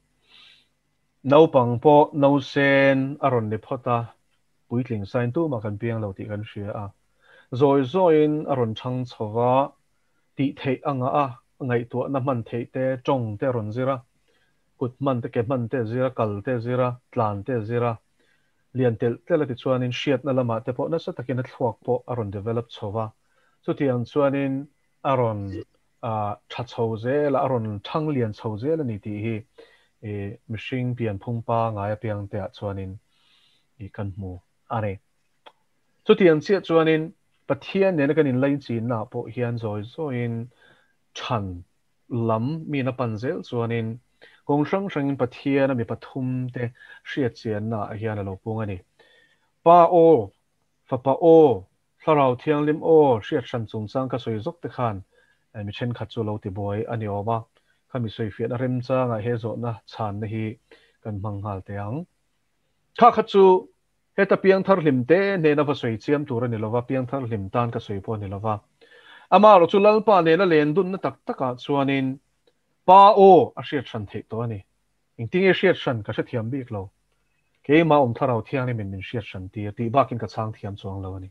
naupang pawh nausen a rawn ni phawt a, puitling sain tumah kan piang lo tih kan hria a, zawi zawiin a rawn chhang chho va, tih theih a ngah a, ngaihtuahna hman theih te, tawng te a rawn zir a, kut hman te, ke hman te a zir a, kal te a zir a, tlan te a zir a, lian telh telh a ti chuanin hriatna lamah te pawh nasa takin a thluak pawh a rawn develop chho va, chutiang chuanin a rawn tha chho zel a, a rawn thang lian chho zel a ni tih hi mihring pianphung pangai apiang te ah chuanin I kan hmu a ni. Chutiang chiah chuanin Pathian nena kan inlaichinna pawh hian zawi zawiin than lam mi na pan zel chuanin kawng hrang hrangin Pathian a mi pathum te hriat chianna ah hian a lo pung a ni. Pa aw, Fapa aw, Thlarau Thianghlim aw hriat hran chungchang ka sawi zawk te khan mi thenkhat chu lo ti buai a ni awm a, khami sawifiahna remchangah he zawhna chhanna hi kan hmang nghal teh ang. Kha kha chu heta piangthar hlim te hnena va sawi chiam tur a ni lova, piangthar hlim tan ka sawi pawh a ni lova. Amaherawhchu Lalpa nena len dunna tak takah chuanin Pa aw a hriat hran theih tawh a ni. Engtinge hriat hran ka hrethiam bik lo. Keimah awm Thlarau Thianghlimin min hriat hran tir tih bakin ka chhang thiam chuang lo a ni.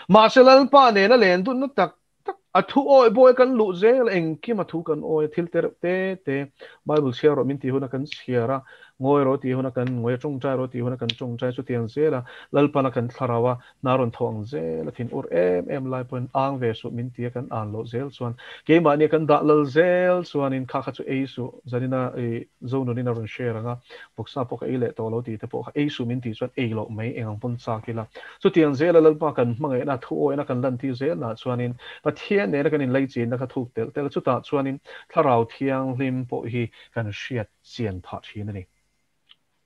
Mahse Lalpa nena len dunna tak tak a thu awi bawi kan luh zel engkim a thu kan awi a thil te reuh te te Bible chhiar rawh min tih huna kan chhiar a ngawi rawh tih huna kan ngawi a tawngtai rawh tih huna kan tawngtai chutiang zel a Lalpana kan thlarau a hna rawn thawh ang zel a thin ur em em lai pawhin ang ve suh min ti a kan an loh zel chuan keimahni a kan dah lal zel chuanin kha kha chu ei suh zanina i Zonunin a rawn share ang a vawksa pawh ka ei leh tawh lo tih te pawh kha ei suh min tih chuan ei loh mai eng ang pawn chak ila Chutiang zela Lalpa kan hmangaihna, thuawihna kan lantir zelnah chuanin Pathian nena kan inlaichinna kha thuk telh telh a, chutah chuanin Thlarau Thianghlim pawh hi kan hriat chian phah thin a ni.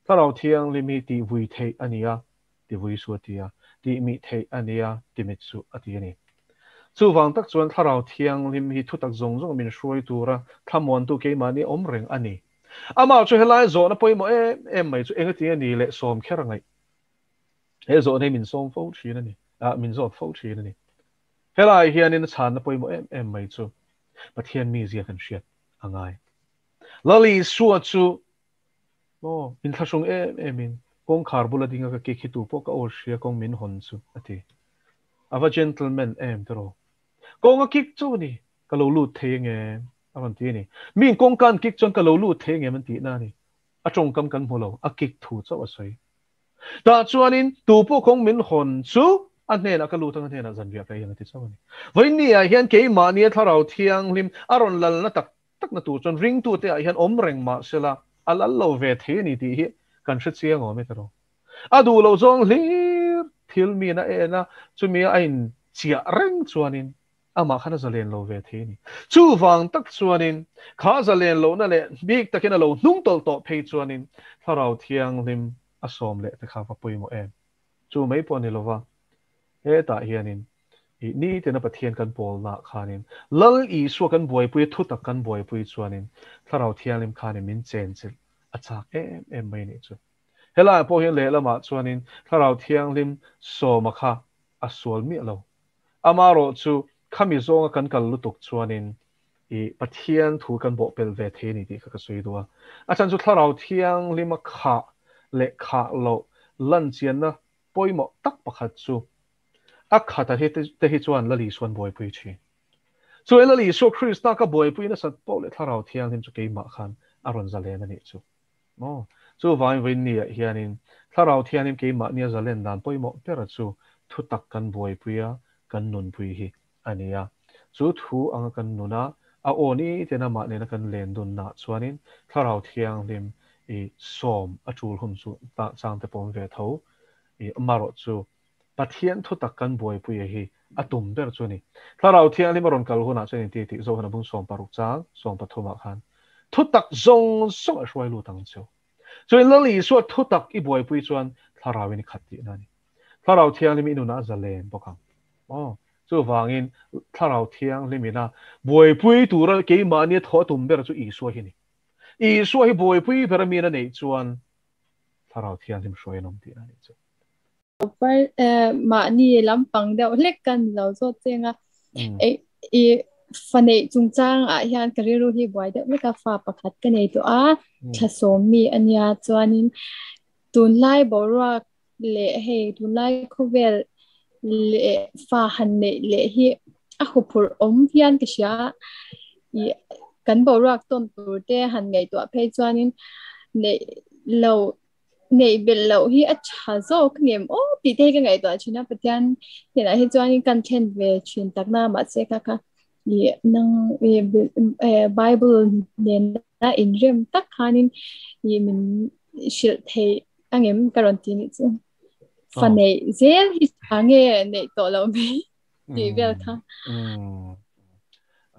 Thlarau Thianghlim hi tih vui theih a ni a, ti vui su a ti a, tih mih theih a ni a, ti mit suh a ti a ni. Chuvang tak chuan Thlarau Thianghlim hi thutak zawng zawng min hruai tura thlamuantu keimahni awm reng a ni. Amah chu helai zawhna pawimawh em em mai chu engatinge ni leh sawm kher a ngaih? He zawhna hi min sawm fo thin a ni, ah min zawt fo thin a ni. Helai hianin a chhanna pawimawh em em mai chu Pathian mizia kan hriat a ngai. Lal Isua chu maw inthlahrung em emin kawngkhar bula dinga ka ke khi tu pawh ka aw hria kawng min hawn chu a ti. A va gentleman em tiraw. Kawng a kik chu a ni, ka lo lut thei angem a rawn ti a ni. Mi kawngka an kik chuan ka lo lut thei angem an tihna a ni. A tawngkam kan hmu lo, a kik thu chauh a sawi. Tah chuanin tu pawh kawng min hawn chu a hnenah ka lut ang, a hnenah zanriah ka ei ang a ti chauh a ni. Vawiin ah hian keimahnia Thlarau Thianghlim a rawn lalna tak takna tur chuan ringtute ah hian awm reng mah sela a lal lo ve thei a ni tih hi kan hre chiang awm e tiraw. A duh loh zawng hlir thil miin a en a, chumi a inchiah reng chuanin Amah khan a zalen lo ve thei a ni. Chuvang tak chuanin kha zalen lohna leh bik takin a lo hnung tawlh tawh phei chuanin Thlarau Thianghlim a sawm leh te kha va pawimawh em? Chu mai pawh a ni lova, hetah hianin i nitina Pathian kan pawlnaah khanin Lal Isua kan buaipui a, thutak kan buaipui chuanin Thlarau Thianghlim khanin min chenchilh a chak em em mai a nih chu. Helaiah pawh hian lehlamah chuanin Thlarau Thianghlim sawma kha a sual miah lo. Amaherawh chu khami zawnga kan kal lutuk chuanin i Pathian thu kan bawhpelh ve thei a ni tih kha ka sawi duh a. A chhan chu Thlarau Thianghlima khah leh khah loh lanchianna pawimawh tak pakhat chu a khata hi te hi chuan Lal Isuan buaipui thin. Chu Lal Isua Krista ka buaipui nasat poh leh Thlarau Thianghlim chu keimah khan a rawn zalen a nih chu. Maw? Chuvangin vawiinniah hianin Thlarau Thianghlim keimahnia zalen dan pawimawh bera chu thutak kan buaipui a, kan nunpui hi a ni a. Chu thu anga kan nun a, a aw ni ten amah nena kan len dunnaah chuanin Thlarau Thianghlim i sawm a tul hun chu chang te pawm ve tho i amarawh chu Pathian thutak kan buaipuia hi a tum ber chu a ni. Thlarau Thianghlim a rawn kal hunah chuan inti tih Zohana bung 16 chang 13 ah khan thutak zawng zawng a hruai lut ang cheu. Chuan Lal Isua thutak i buaipui chuan Thlarauin i khat tihna a ni. Thlarau Thianghlim i nunah a zalen bawk ang. Aw, chuvangin Thlarau Thianghlim ina buaipui tura keimahnia thaw a tum ber chu Isua hi a ni. Isua hi buaipui ber a min a neih chuan Thlarau Thianghlim hruai an awm tihna a nih chu. Mahni lampang deuh hlek kan lo zawt cheng a i fa neih chungchang ah hian ka rilru hi buai deuh hlek a fa pakhat ka nei tawh a thla sawm mi ania chuanin tunlai boruak leh hei tunlai khawvel leh fa han neih leh hi a huphurh awm hian ka hria i kan boruak tawn tur te han ngaihtuah phei chuanin neih lo Neih belh loh hi a tha zawk ngem aw tih te hi ka ngaihtuah thin a, Pathian hnenah hi chuanin kan thlen ve thin takna mahse kha kha i nang i Bible nena inrem tak khanin i min hrilh theih angem ka rawn ti nih chu. Fa neih zel hi tha nge neih tawh loh mai tih vel kha.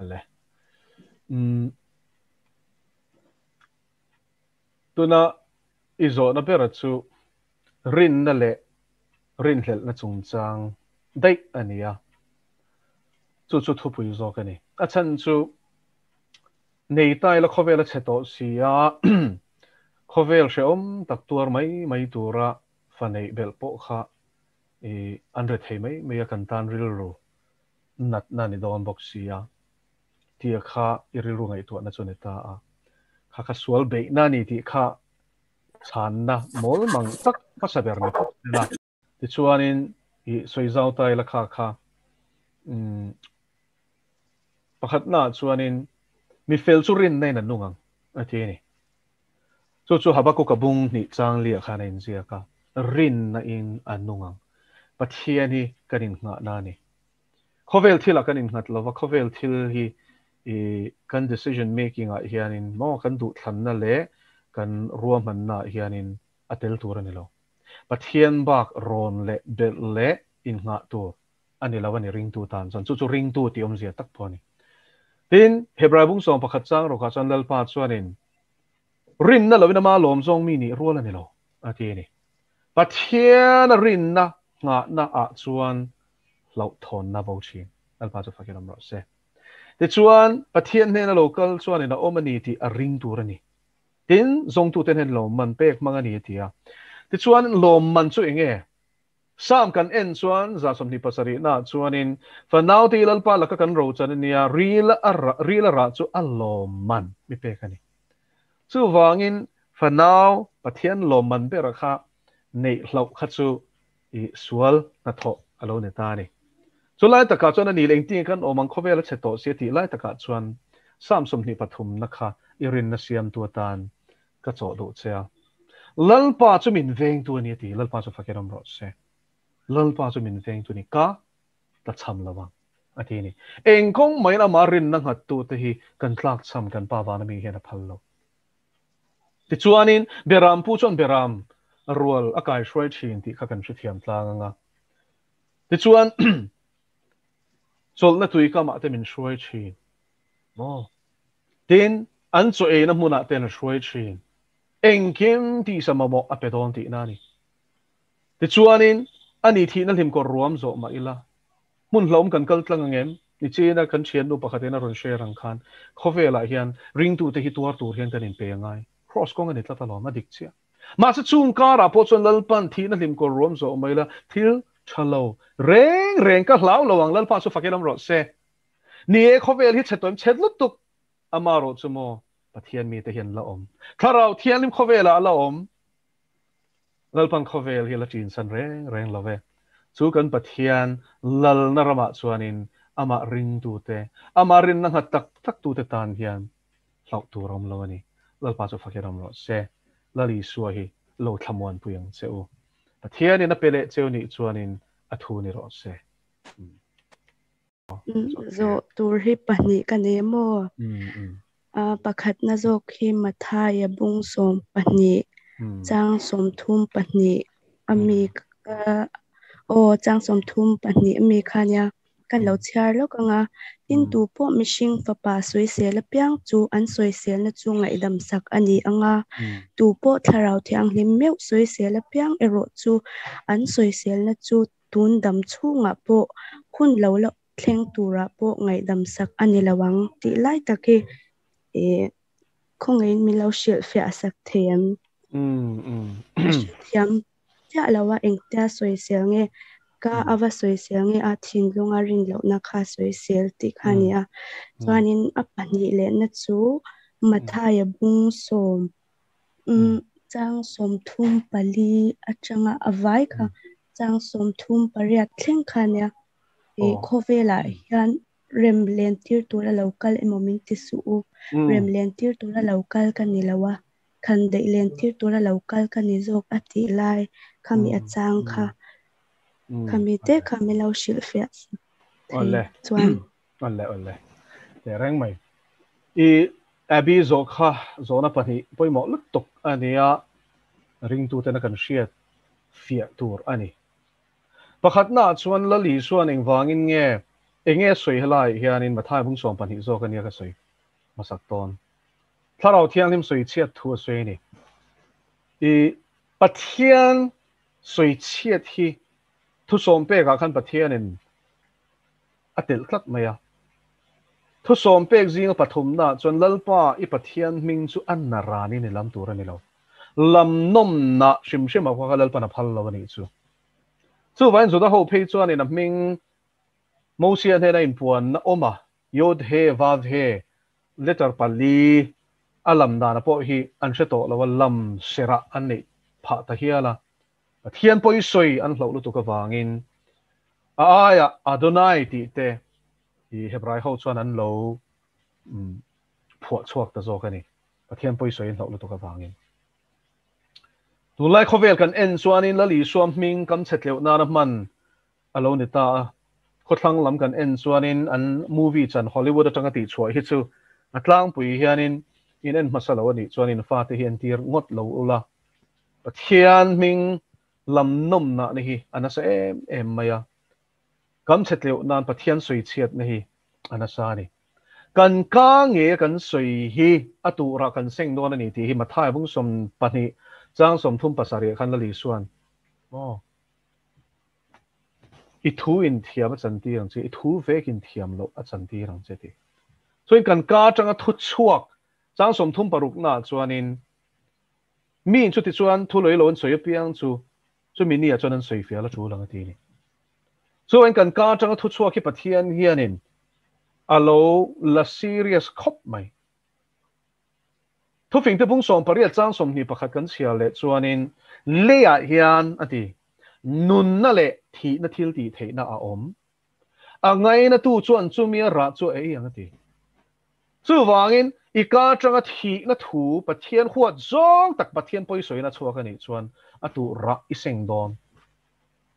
Ale. Tuna i zawhna bera chu rinna leh rinhlelhna chungchang daih a ni a, chu chu thupui zawk a ni. A chhan chu nei ta ila khawvel a chhe tawh si a, khawvel hrehawm tak tuar mai mai tura fa neih belh pawh kha i an re thei mai mai a, kan tan rilru natna a ni dawn bawk si a, tia kha i rilru ngaihtuahna chu a ni ta a, kha kha sual beihna a ni tih kha chhanna mawl mang tak hmasa ber ni phawt ila. Tichuanin i sawi zau ta ila kha kha umm pakhatnaah chuanin mi fel chu rinna in a nung ang a ti a ni. Chu chu Habakuka bung hnih chang liah khan a inziak a, rinna in a nung ang. Pathian hi kan innghahna a ni. Khawvel thilah kan innghat lova, khawvel thil hi i kan decision making ah hianin maw kan duhthlanna leh kan ruahmanna ah hianin a tel tur a ni lo. Pathian bak rawn leh belh leh innghah tur a ni lo a ni ringtu tan chuan. Chu chu ringtu tih awmzia tak pawh a ni. Tin, Hebrai bung 11 chang rawkah chuan Lalpa chuanin rinna loin ama lawm zawng mi nih rual a ni lo a ti a ni. Pathiana rinna nghahna ah chuan hlauhthawnna bo thin. Lalpa chu fakin awm rawh se. Tichuan, Pathian hnena lo kal chuanin a awm a ni tih a ring tur a ni. Tin, zawngtute hnen lawmman pek hmang a ni a ti a. Tichuan, lawmman chu eng nge? Psalm kan en chuan 27 naah chuanin, Fanaute i Lalpa laka kan rochan a nia, ril a ril a rah chu a lawmman mi pek a ni. Chuvangin, fanau Pathian lawmman bera kha neih hlauh kha chu i sual hnathawh a lo ni ta a ni. Chu lai takah chuan a ni leh engtin kan awm ang khawvel a chhe tawh si a tih lai takah chuan Psalm 23 na kha i rinna siamtu atan ka chawh duh che a. Lalpa chu min vengtu a ni a ti. Lalpa chu fakin awm rawh se. Lalpa chu min vengtu a ni. Ka tla cham lo ang a ti a ni. Eng kawng maiin amah rinna nghattute hi kan tlak cham kan Pa vana mi hian a phal lo. Tichuanin, Beram pu chuan Beram rual a kaihruai thin tih kha kan hrethiam tlang ang a. Tichuan, chawlhna tui kamah te min hruai thin. Maw? Tin, an chaw eina hmunah te an hruai thin. Engkim tisa mamawh a pe dawn tihna a ni. Tichuanin, a ni thihna hlim kawr ruam zawh mah ila, hmun hlauhawm kan kal tlang ang em? Nichina kan thiannu pakhatin a rawn share ang khan, khawvelah hian ringtute hi tuar tur hian kan inpe a ngai. Kraws kawng a ni tlat alawm, a dik chiah. Mahse chung karah pawh chuan Lalpan thihna hlim kawr ruam zawh mah ila, thil tha lo reng reng ka hlau lo ang, Lalpa chu fakin awm rawh se. Ni e, khawvel hi chhe tawim chhet lutuk, amarawh chu maw Pathian mite hian la awm. Thlarau Thianghlim khawvelah a la awm. Lalpan khawvel hi a la ṭinsan reng reng lo ve. Chu kan Pathian lalna ramah chuanin amah ringtute, amah rinna nghat tak taktute tan hian hlauh tur a awm lo a ni. Lalpa chu fakin awm rawh se. Lal Isua hi lo thlamuanpui ang che u. Pathianin a pe leh cheu nih chuanin a thu ni rawh se. Zawh tur hi pahnih ka nei maw? Pakhatna zawk hi Mathaia bung 12 chang 32 ami aw chang 32 ami kha nia kan lo chhiar lawk anga tin tu pawh mihring fapa sawisel apiang chu an sawiselna chu ngaihdam sak a ni anga tu pawh thlarau thianghlim meuh sawisel apiang erawh chu an sawiselna chu tun dam chhungah pawh hun lo la thleng turah pawh ngaihdam sak a ni lo ang tih lai tak hi eh khawngaihin min lo hrilh fiah sak thei em? Thiam chiah lo a engtia sawisel nge ka ava sawisel nge a thinlunga rin lohna kha sawisel tih kha a ni a. Chuanin a pahnih lehna chu Mathaia bung 10 chang 34 atanga a vai kha chang 38 thleng kha nia. Khawvelah hian rem len tir tura lo kal emaw min ti suh u. Rem len tir tura lo kal ka ni lo a, khan daih len tir tura lo kal ka ni zawk a tih lai khami a chang kha. Khami te kha min lo hrilh fiah thei chuan. Awle awle. Tehreng mai. I Abby zawh kha zawhna pahnih pawimawh lutuk a nia, ringtuten a kan hriat fiah tur a ni. Pakhatna ah chuan Lal Isuan engvangin nge enge sawi helaiah hianin Mathai bung 12 zawk ania ka sawi hmasak dawn. Thlarau Thianghlim sawi chhiat thu a sawi a ni. I Pathian sawi chhiat hi thusawm pekah khan Pathianin a telh tlat mai a. Thusawm pek zinga pathumnaah chuan Lalpa i Pathian hming chu a na ranin i lam tur a ni lo. Lam nawmna hrim hrim ah kha Lalpan a phal lo a nih chu. Chuvangin Juda ho phei chuanin a hming Mosia hnena inpuanna awm a, Yod He Vav He, letter pali a lam dana pawh hi an hre tawh lo a, lam serah an neih phah ta hial a. Pathian pawi sawi an hlauh lutuk avangin a aiah Adonai tih te hi Hebrai ho chuan an lo phuah chhuak ta zawk a ni. Pathian pawi sawi an hlauh lutuk avangin. Tunlai khawvel kan en chuanin Lal Isua hming kam chhe tleuh nana hman a lo ni ta a. Khawthlang lam kan en chuanin an movie chan Hollywood atanga tihchhuah hi chu a tlangpui hianin in en hmasa lo a nih chuan in fate hi entir ngawt lo ula. Pathian hming lam nawmnahna hi a nasa em em mai a. Kam chhe tleuh nan Pathian sawi chhiatna hi a nasa a ni. Kan ka nge a kan sawi hi a turah kan seng dawn a ni tih hi Mathai bung 12 chang 37 khan Lal Isuan maw i thu in thiam a chantir ang che, i thu vek in thiam loh a chantir ang che tih. Chuan kan ka atanga thu chhuak chang 36 naah chuanin mi in chuti chuan thu lawilo an sawi apiang chu chumi ni ah chuan an sawi fial a tul ang a ti a ni. Chuan kan ka atanga thu chhuak hi Pathian hianin a lo la serious khawp mai. Thufing te bung 18 chang 21 kan chhiar leh chuanin leiah hian a ti, nunna leh thihna thil tih theihna a awm. A ngaina tu chuan chumi a rah chu a ei ang a ti. Chuvangin i ka atanga thihna thu Pathian huat zawng tak Pathian pawisawina chhuak a nih chuan a tuh rah i seng dawn.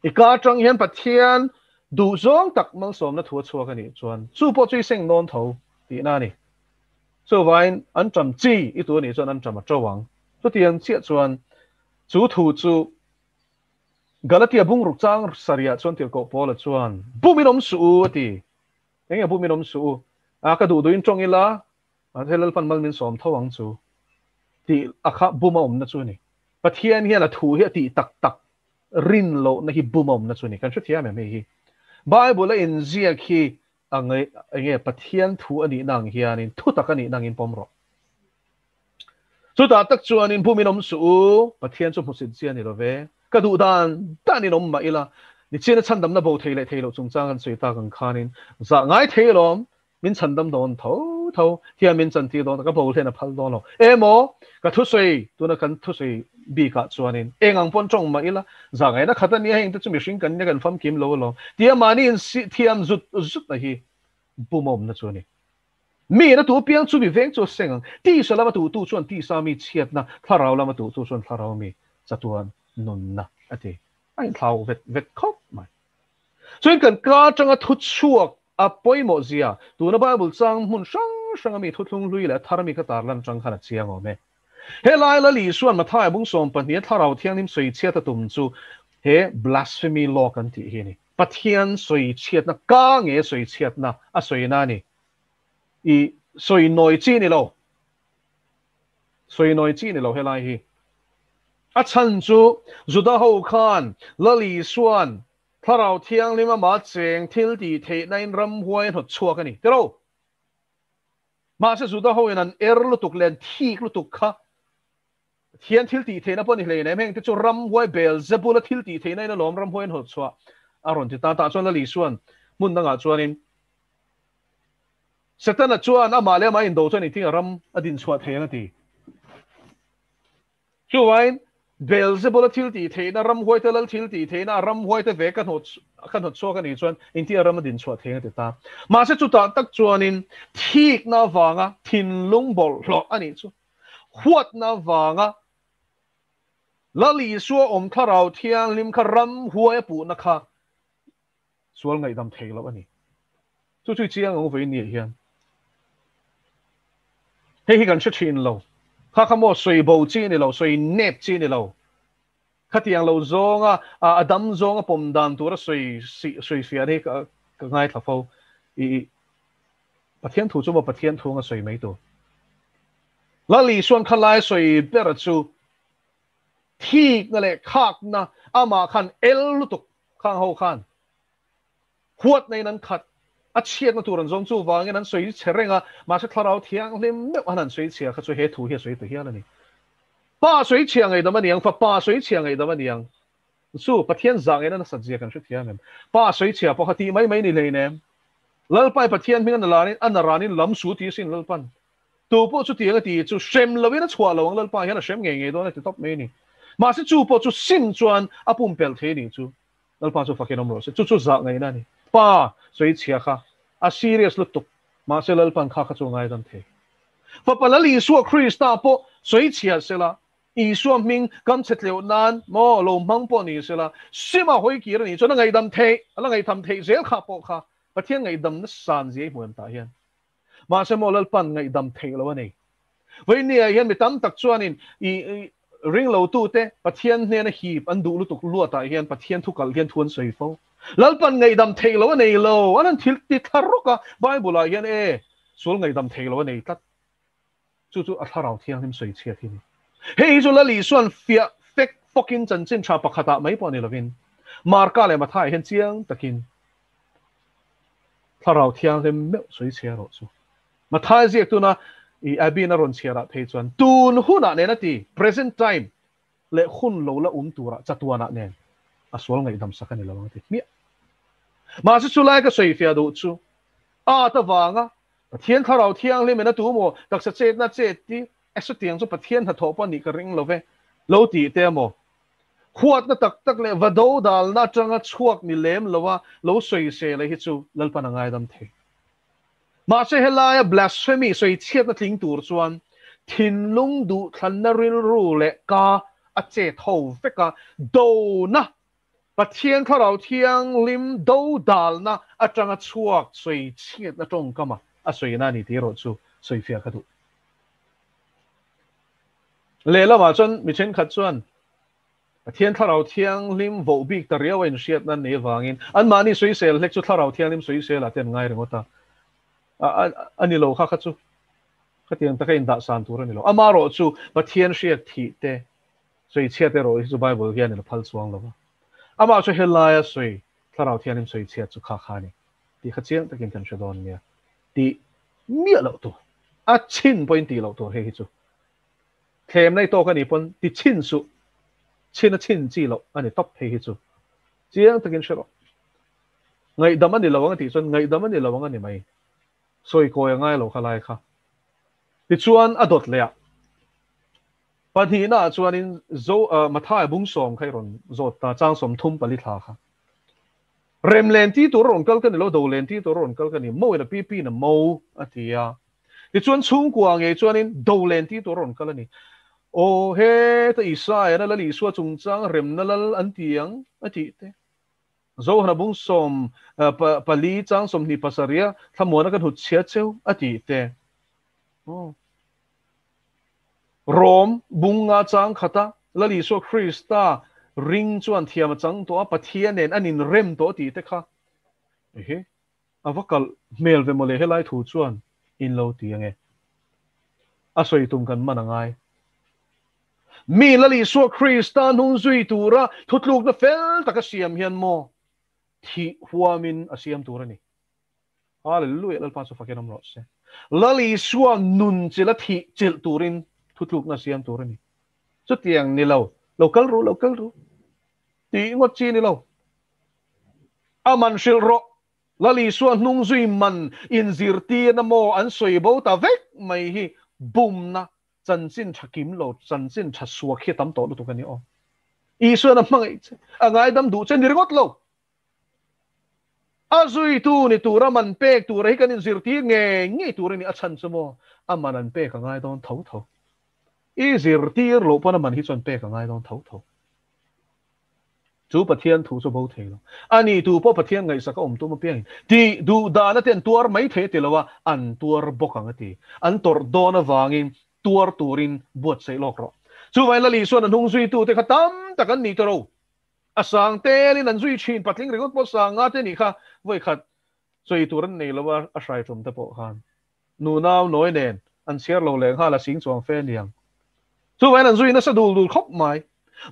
I ka atang hian Pathian duh zawng tak malsawmna thu a chhuak a nih chuan chu pawh chu i seng dawn tho tihna a ni. Chuvangin an ṭam chi i tu a nih chuan an ṭam a ṭo ang. Chutiang chiah chuan chu thu chu Galatia bungruk chang sarihah chuan tirhkoh Paula chuan bumin awm suh u a ti. Eng nge bumin awm suh u? A ka duh duhin ṭawng ila, mahse Lalpan mal min sawm tho ang chu tih a kha bum a awmna chu a ni. Pathian hian a thu hi a tih tak tak rin lohna hi bum a awmna chu a ni. Kan hrethiam em hei hi? Bible a inziak hi a nge enge Pathian thu a nihna ang hianin thu tak a nihna angin pawm rawh. Chutah tak chuanin bumin awm suh u, Pathian chu hmusit zia ni lo ve. Ka duh dan danin awm mah ila, nichina chhandamna bo thei leh thei loh chungchang kan sawi tak ang khanin zah ngai thei alawm, min chhandam dawn tho tho, thiam min chantir dawn ka bo hlen a phal dawn lo. Emaw, ka thusawi, tuna kan thusawi bikah chuanin eng ang pawn tawng mah ila, zah ngaihna khat a nia, heng te chu mihring kan nia kan famkim lo alawm, tia mahni in thiam zut zutna hi bumawmna chu a ni. Mi in a tu piang chu mi veng chu a seng ang, tisa lama tuhtu chuan tisa mi chhiatna, thlarau lama tuhtu chuan thlarau mi chatuan nunna a ti. A inthlau vet vet khawp mai. Chuan kan ka atanga thu chhuak a pawimawh zia, tuna Bible chang hmun hrang hrang a mi thuthlung hlui leh a thar mi ka tarlan atang khan a chiang awm e. He lai Lal Isuan Mathai bung 12 a Thlarau Thianghlim sawi chhiat a tum chu he blasphemy law kan tih hi a ni. Pathian sawi chhiatna, ka nge sawi chhiatna a sawina a ni. I sawi nawi chi ni lo. Sawi nawi chi ni lo helai hi. A chhan chu Juda ho khan Lal Isuan Thlarau Thianghlim ama cheng thil tih theihna in ramhuai a hnawt chhuak a ni. Tiro! Mahse Juda ho in an er lutuk leh an thik lutuk kha Pathian thil tih theihna pawh ni hlei nem heng te chu ramhuai Beelzebul a thil tih theihna in alawm ramhuai an hnawt chhuah a rawn ti ta. Tah chuan Lal Isuan hmun dangah chuanin Setana chuan amah leh amah indo chuan engtin a ram a din chhuah thei ang a ti. Chuvain Beelzebul a thil tih theihna, ramhuai te lal thil tih theihna, a ramhuai te ve ka hnawt ka hnawt chhuak a nih chuan engtin a ram a din chhuah thei ang a ti ta. Mahse chutah tak chuanin thikna avanga thinlung bawlhhlawh a nih chu. Huatna avanga Lal Isua awm Thlarau Thianghlim kha ramhuai a puhna kha sual ngaihdam thei loh a ni. Chu chu i chiang ang vawiin ni ah hian. Hei hi kan hre thin lo. Kha kha maw sawi bo chi a ni lo, sawi nep chi a ni lo. Khatiang lo zawnga a dam zawnga pawm dan tura sawi sawi fiah hi ka ka ngaithla fo. I Pathian thu chu maw Pathian thu anga sawi mai tur. Lal Isuan kha lai sawi bera chu thikna leh khakna amah khan el lutuk khang ho khan huatna in an khat a chhiatna tur an zawng chu vangin an sawi chhe reng a, mahse thlarau thianghlim meuh han an sawi chhia kha chu he thu hi a sawi ta hial a ni. Pa sawi chhia ngaihdam a niang, fapa sawi chhia ngaihdam a niang. Chu Pathian zah ngaihna nasat zia kan hrethiam em? Pa sawi chhia pawh kha tih mai mai ni hlein em? Lalpai Pathian hming a nalanin a naranin lam su ti sin Lalpan. Tu pawh chu tiang a ti chu hrem loin a chhuah lo ang Lalpa hian a hrem ngei ngei dawn a ti tawp mai a ni. Mahse chu pawh chu sim chuan a pumpelh thei a nih chu. Lalpa chu fakin awm rawh se. Chu chu zah ngaihna a ni. Pa sawi chhia kha a serious lutuk. Mahse Lalpan kha kha chu a ngaidam thei. Fapa Lal Isua Krista pawh sawi chhia sela, Isua hming kam chhe tleuh nan maw lo hmang pawh ni sela, sima hawi kir a nih chuan a ngaihdam theih, a la ngaihtham theih zel kha pawh kha Pathian ngaihdamna san zia i hmu em tah hian. Mahse maw Lalpan ngaihdam theih lo a nei. Vawinia hian mi tam tak chuanin i ringlotute Pathian hnena hip an duh lutuk luatah hian Pathian thu kalh hian thu an sawi fo. Lalpan ngaihdam theih lo a nei lo. An han thil ti thla rawk a, Bible-ah hian e, sual ngaihdam theih lo a nei tlat. Chu chu a thlarau thianghlim sawi chhiat hi a ni. Hei hi chu Lal Isuan fiah fek fawkin chanchin tha pakhatah mai pawh ni lovin Marka leh Mathai hian chiang takin thlarau thianghlim meuh sawi chhia rawh chu. Mathai ziak tuna i Abby-in a rawn chhiarah phei chuan tun hunah nen a ti, present time, leh hun lo la um turah chatuanah nen a sual ngaihdam sak a ni lo ang a ti hmiah. Mahse chulai ka sawi fiah duh chu at avanga Pathian thlarau thianghlim in a tu maw taksa chetna chet ti e chutiang chu Pathian hnathawh pawh nih ka ring lo ve lo tih te maw huatna tak tak leh va do dalna atanga chhuak ni lem lo a lo sawisel a hi chu Lalpan a ngaidam thei. Mahse helaia blasphemy sawi chhiatna tling tur chuan thinlung duhthlanna rilru leh ka a chet ho vek a, dona Pathian Thlarau Thianghlim do dalna atanga chhuak sawi chhiatna tawngkama a sawina a ni tih erawh chu sawifiah ka duh. Lehlamah chuan mi thenkhat chuan Pathian Thlarau Thianghlim voh bik ta riau a inhriatna an nei avangin anmahni sawisel hlek chu Thlarau Thianghlim sawiselah te an ngai ringawt a, a ni lo kha kha chu khatiang taka indahsan tur a ni lo. Amaherawh chu Pathian hriat thih te Sawichhiat erawh hi chu Bible hianin a phal chuang lo va. Amah chu helaia sawi, Thlarau Thianghlim sawichhiat chu kha kha a ni tih kha chiang takin kan hre dawn nia tih miah loh tur, a chhin pawhin tih loh tur hei hi chu. Thlemna i tawk a nih pawn ti chhin suh, chhin a chhin chi loh a ni tawp hei hi chu. Chiang takin hre rawh. Ngaihdam a ni lo ang a tih chuan ngaihdam a ni lo ang a ni mai. Sawi kawi a ngai lo kha lai kha. Tichuan a dawt leh ah. Pahnihnaah chuanin Zo Mathai bung sawm kha i rawn zawt ta, chang 34 thla kha. Rem len ti tur a rawn kal ka ni lo, do len ti tur a rawn kal ka ni, mo in a pi pi in a mo a ti a. Tichuan chhungkua ngei chuanin do len ti tur a rawn kal a ni. Aw heta Isaiah na Lal Isua chungchang remna lal an ti ang a tih te. Zohana bung 14 chang 27 a thlamuana ka hnut chhia cheu a tih te. Aw. Rom bunga chang khata Lal Isua Krista ring chuan thiam a chang tawh a, Pathian nen an inrem tawh tih te kha ehe a va kalh hmel ve mawle helai thu chuan in lo ti ange. A sawi tum kan man a ngai. Mi Lal Isua Krista hnung zui tura thutlukna fel taka siam hian maw thih huamin a siam tur a ni. Hallelujah Lalpa chu fakin awm rawh se. Lal Isua nun chilh a thih chilh turin thutlukna siam tur a ni. Chutiang ni lo, lo kal ru, lo kal ru tih ngawt chi ni lo. A man hrilh rawh. Lal Isua hnung zui man inzirtirna maw an sawi bo ta vek mai hi bumna chanchin tha kim lo, chanchin tha suak hi a tam tawh lutuk a ni aw. Isuan a hmangaih che, a ngaidam duh che ni ringawt lo. A zuitu ni tura man pek tura hi kan inzirtir ngei ngei tur a ni. A chhan chu maw a man an pek a ngai dawn tho tho. I zirtir loh pawn a man hi chuan pek a ngai dawn tho tho. Chu Pathian thu chu bo thei lo. A ni tu pawh Pathian ngaihsak a awm tum apiangin tih duh dana te an tuar mai thei a ti lo a, an tuar bawk ang a ti. An tawrh dawn avangin tuar turin buatsaih lawk rawh. Chuvangin Lal Isua'n a hnung zuitute kha tam tak an ni ta ro. A sang telin an zui thin, patling ringawt pawh sang nga te nih kha vawikhat sawi tur an nei lo a, a hrai tum te pawh khan nunau nawi nen an chhiar lo leh nghal a sing chuang fe aniang. Chuvangin an zui nasa dul dul khawp mai.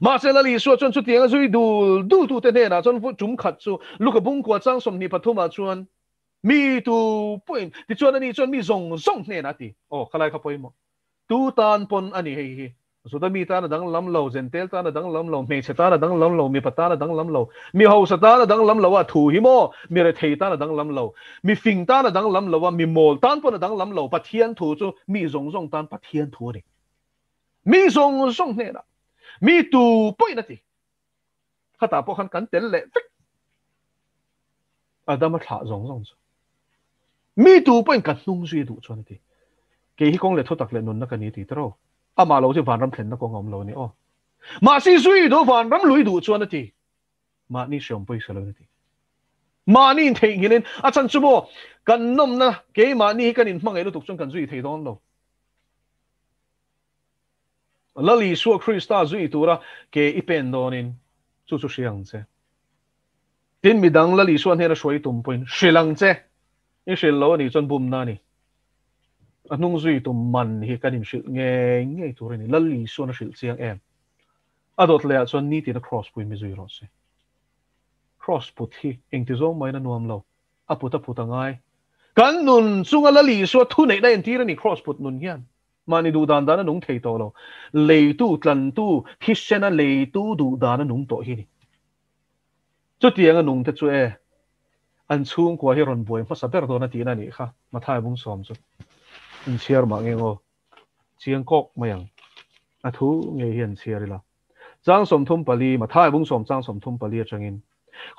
Mahse Lal Isua chuan chutiang a zui dul dul tute hnenah chuan tum khat chu Luka bungkua chang 23 ah chuan mi tu pawhin tichuan ani chuan mi zawng zawng hnenah a ti. Aw, khalai kha pawimawh. Tu tan pawn a ni hei hi. Juda mi tan a danglam lo, Jentel tan a danglam lo, hmeichhe tan a danglam lo, mipa tan a danglam lo, mi hausa tan a danglam lo a, thu hi maw mi rethei tan a danglam lo, mi fing tan a danglam lo a, mi mawl tan pawn a danglam lo, Pathian thu chu mi zawng zawng tan Pathian thu a ni. Mi zawng zawng hnenah mi tu pawhin a ti. Khatah pawh khan kan tel leh vek. Adama thlah zawng zawng chu. Mi tu pawhin ka hnung zui a duh chuan a ti. Kei hi kawng leh thutak leh nunna ka ni ti tiraw. Amah lo chu vanram thlenna kawng a awm lo a ni aw. Mahse zui duh vanram lui duh chuan a ti. Mahni hreawm pawisa lo in a ti. Mahni intheihnghilhin a chan chu maw kan nawmna keimahni hi kan inhmangaih lutuk chuan kan zui thei dawn lo. Lal Isua Krista zui tura ke i pen dawnin chu chu hria ang che. Tin, midang Lal Isua hnena hruai tum pawhin hrilh ang che. I hrilh lo a nih chuan bumna a ni. A hnung zui tum man hi kan inhrilh ngei ngei tur a ni. Lal Isuan a hrilh chiang em? A dawt lehah chuan nitin a kraws puin mi zui rawh se. Kraws put hi engti zawng mahin a nuam lo. A put a put a ngai. Kan nun chunga Lal Isua thuneihna entir a ni kraws put nun hian. Mahni duh dan dan a nung thei tawh lo. Leitu, tlantu, thisena leitu duh dan a nung tawh hi ni. Chutiang a nung te chu e, an chhungkua hi rawn buai hmasa ber dawn a tihna a nih kha, Mathai bung sawm chu. An chhiar mah nge ngaw? Chiang kawk mai ang. A thu ngei hi an chhiar ila. Chang 34, Mathai bung sawm chang 34 atangin,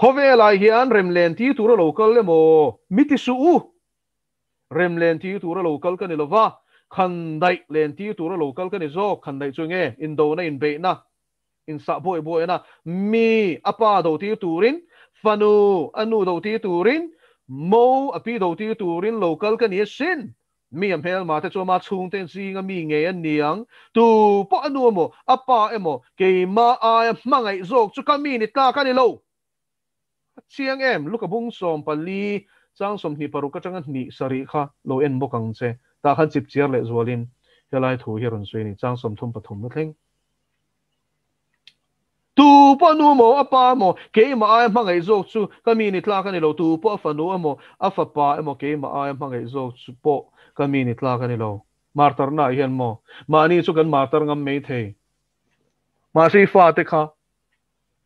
Khawvelah hian remlen ti tura lo kal emaw mi ti suh u? Rem len tir tura lo kal ka ni lova, khandaih len tir tura lo kal ka ni zawk. Khandaih chu enge? Indona, inbeihna, insah buai buaina, mi a pa do tir turin, fanu a nu do tir turin, mo a pi do tir turin lo kal ka ni asin. Mi a hmelma te chu ama chhungte zinga mi ngei an ni ang. Tu pawh a nu emaw, a pa emaw, keimah aia hmangaih zawk chu ka mi ni tlak a ni lo. A chiang em? Luka bung 14 chang 26 atanga hnih sarih kha lo en bawk ang che. Tah khan chip chiar leh zualin helai thu hi a rawn sawi a ni, chang 33 na thleng. Tu pawh nu maw, a pa maw, keimah aia hmangaih zawk chu ka mi ni tlak a ni lo, tu pawh a fanu emaw, a fapa emaw keimah aia hmangaih zawk chu pawh ka mi ni tlak a ni lo. Martarna ah hian maw, mahni chu kan martar ngam mai thei. Mahse i fate kha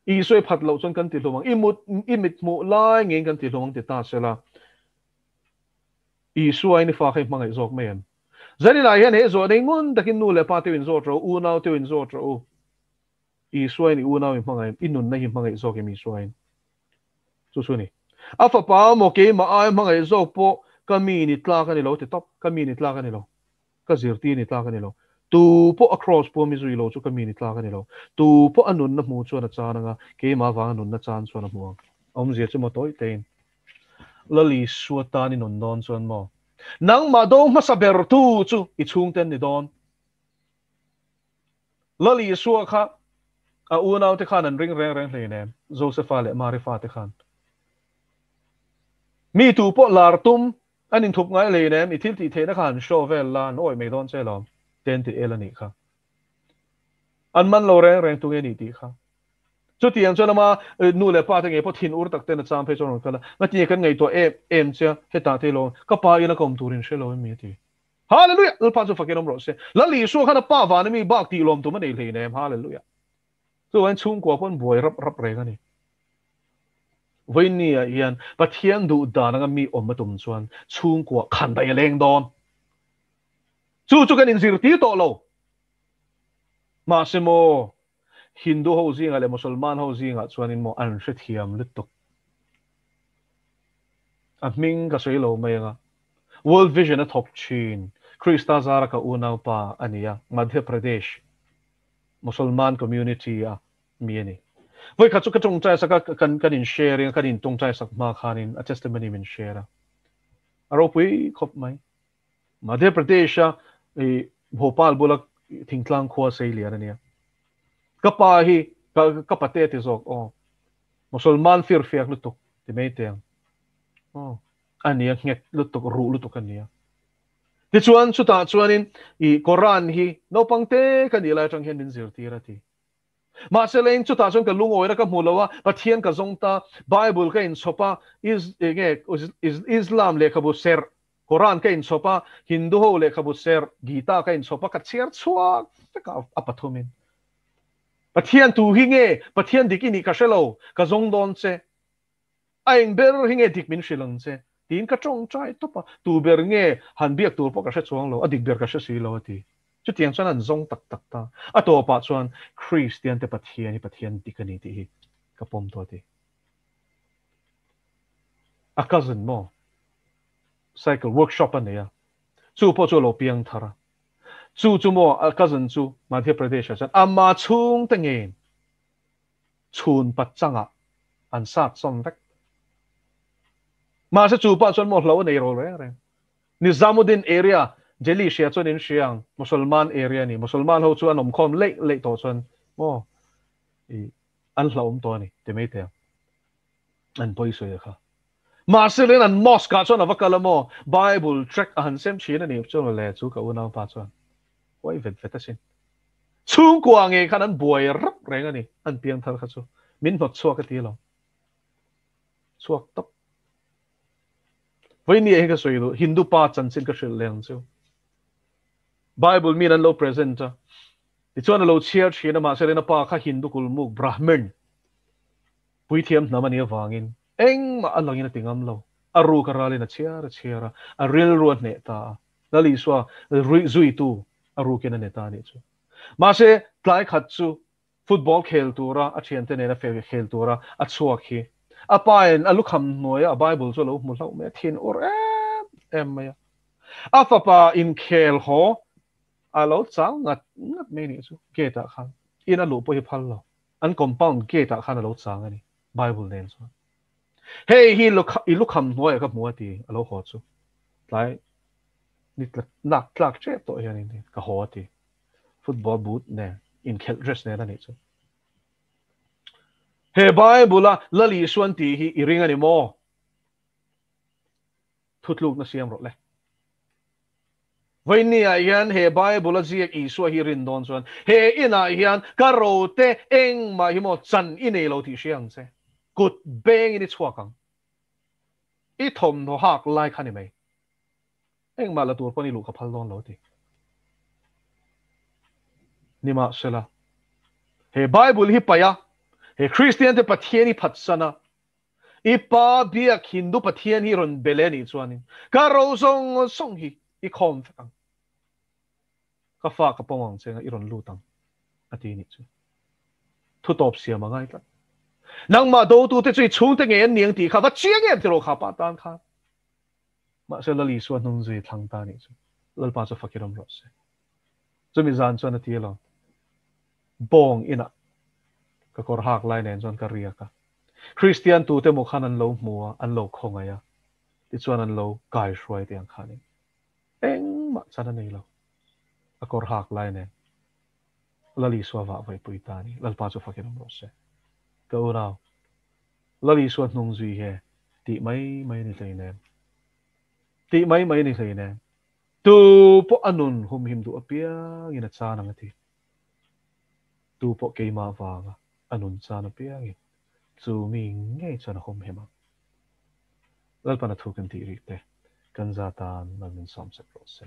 Isua i phat loh chuan kan ti hlum ang, i mut, i mit hmuh lai ngeiin kan ti hlum ang ti ta sela, Isua in i fa kha i hmangaih zawk mai em? Zaninah hian he zawh nei ngun takin nu leh pa teuh in zawt rawh u, unau teuh in zawt rawh u. Isua in i unau i hmangaih em? I nunna hi hmangaih zawk em Isua in? Chu chu a ni. A fapa maw keimah aia hmangaih zawk pawh ka mi ni tlak a ni lo ti tawp, ka mi ni tlak a ni lo. Ka zirtir ni tlak a ni lo. Tu pawh a kraws pawh mi zui lo chu ka mi ni tlak a ni lo. Tu pawh a nunna hmu chuan a chan anga, keimah vanga nunna chan chuan a hmu ang. Awmzia chu maw tawi tein Lal Isua tan i nun dawn chuan maw? Nangmah do hmasa ber tu chu i chhungte an ni dawn. Lal Isua kha a unaute khan an ring reng reng hleinem, Josefa leh Mari fate khan. Mi tu pawh lar tum An inthup ngai hlein em, i thil tih theihna kha han show vel la, an awih mai dawn che lawm, te an ti el a nih kha. An man lo reng reng tunge nih tih kha. Chutiang chuan ama nu leh pa te ngei pawh thin ur tak ten a chang phei chuan rawn kal a, ngatinge kan ngaihtuah em em che a, hetah te ilo ka pa ina ka awm turin hre lo em mi a ti. Hallelujah! Lalpa chu fakin awm rawh se. Lal Isua khan a pa vana mi bak tih lawm tum a nei hlein em, Hallelujah! Chuvain chhungkua pawh an buai rap rap reng a ni. Vawiinni ah hian Pathian duh dan anga mi awm a tum chuan chhungkua khan daih a leng dawn. Chu chu kan inzirtir tawh lo. Mahse maw, Hindu ho zingah leh Musalman ho zingah chuanin maw an hrethiam lutuk. A hming ka sawi lo mai anga World Vision a thawk thin Krista zara ka unaupa a ni a, Madhya Pradesh. Musalman community a mi a ni. Vawikhat chu ka tawngtai sak a, kan kan in share in kan in tawngtai sak hma khanin a testimony min share a. A ropui khawp mai. Madhya Pradesh a i Bhopal bula thingtlang khua sei lian a nia. Ka pa hi ka ka pate ti zawk aw. Musulman fir fiak lutuk ti mai teh ang. Aw ania nghet lutuk ruh lutuk ania. Tichuan chutah chuanin i Koran hi naupang te ka nih lai atang hian min zirtir a ti. Mahse leng chutah chuan ka lungawina ka hmu lo a, Pathian ka zawng ta, Bible ka inchhawp a, Is enge Islam lehkhabu serh Koran ka inchhawp a, Hindu ho lehkhabu serh Gita ka inchhawp a, ka chhiar chhuak vek a a pathumin. Pathian tu hi nge Pathian dik i nih ka hre lo, ka zawng dawn che. A eng ber hi nge dik min hrilh ang che? Tiin ka tawngtai tawp a, tu ber nge han biak tur pawh ka hre chuang lo, a dik ber ka hre si lo a ti. Chutiang chuan an zawng tak tak ta. A tawpah chuan Kristian te Pathian hi Pathian dik a ni tih hi ka pawm tawh a ti. A cousin maw? Cycle workshop a nei a, chu pawh chu a lo piang thar a. Chu chu maw a cousin chu Madhya Pradesh ah chuan ama chhungte ngeiin chhun pachangah an sat sawm vek. Mahse chu pah chuan maw hlo a nei ro reng reng. Nizamuddin area, Delhi hria chuan in hria ang, Musalman area a ni. Musalman ho chu an awmkhawm leih leih tawh chuan maw i an hlauhawm tawh a ni ti mai thei ang. An pawi sawi a kha. Mahse len an mosque ah chuan a va kal a maw, Bible tract a han sem thin a ni chuan le chu ka unaupa chuan huai vet vet asin. Chhungkua ngei khan an buai rap reng a ni, an piang thar kha chu. Min hnawt chhuak a ti lo. Chhuak tawp. Vawinia hi ka sawi duh, Hindu pa chanchin ka hrilh leh ang chu. Bible min an lo present a, tichuan a lo chhiar thin a, mahse len a pa kha Hindu kulmuk Brahmin puithiam hnam a nih avangin engmah a langin a ti ngam lo. A ruk a ralin a chhiar a chhiar a, a rilru a hneh ta a. Lal Isua zuitu a rukin a ni ta a nih chu. Mahse, tlai khat chu football khel tura a thiante nena khel tura a chhuak hi a pain a lukham hnuaia a Bible chu a lo hmu hlauh mai a, thin ur em em mai a. A fapa inkhel haw a lo chang ngat ngat mai nih chu gate ah khan in a luh pawh hi phal lo. An compound gate ah khan a lo chang a ni Bible nen chuan. Hei hi i lukham hnuaiah ka hmu a ti a lo haw chu. Tlai ni nak tlak tep tawh hianin ka haw a ti. Football boot nen inkhelh dress nen a nih chu. He Bible a Lal Isuan tih hi i ring a ni maw? Thutlukna siam rawh le. Vawinia hian he Bible a ziak Isua hi rin dawn chuan he inah hian ka rote engmah hi maw chan i nei lo tih hria ang che. Kut bengin i chhuak ang. I thawmhnaw hak lai kha ni mai. Engmah la tur pawn i luh ka phal dawn lo ti. Nimahsela, he Bible hi paih a, he Kristian te Pathian hi phatsan a, I pa biak Hindu Pathian hi rawn be leh anih chuanin ka ro zawng zawng hi i khawm vek ang. Ka fa ka pawm ang che nga i rawn lut ang a ti nih chu. Thu tawp siam a ngai tlat. Nangmah dotute chu i chhungte ngei an ni ang tih kha va chiang em tiraw kha pa tan khan. Mahse Lal Isua hnung zui thlang ta nih chu Lalpa chu fakir awm rawh se. Chumi zan chuan a ti alawm. Bawng inah ka kawr hak lai nen chuan ka riak a. Kristian tute maw khan an lo hmu a, an lo khawngaih a, tichuan an lo kai hruai tih ang khanin engmah chan a nei lo. A kawr hak lai nen Lal Isua vah vaipui ta a ni. Lalpa chu fakin awm rawh se. Ka unau, Lal Isua hnung zui he tih mai mai a ni hleinem. Tih mai mai a ni hleinem. Tu pawh a nun humhim duh apiangin a chan ang a ti. Tu pawh keimah vanga a nun chan apiangin chu mi ngei chuan a humhim ang. Lalpan a thu kan tih rih te kan za tan mal min sawm sek rawh se.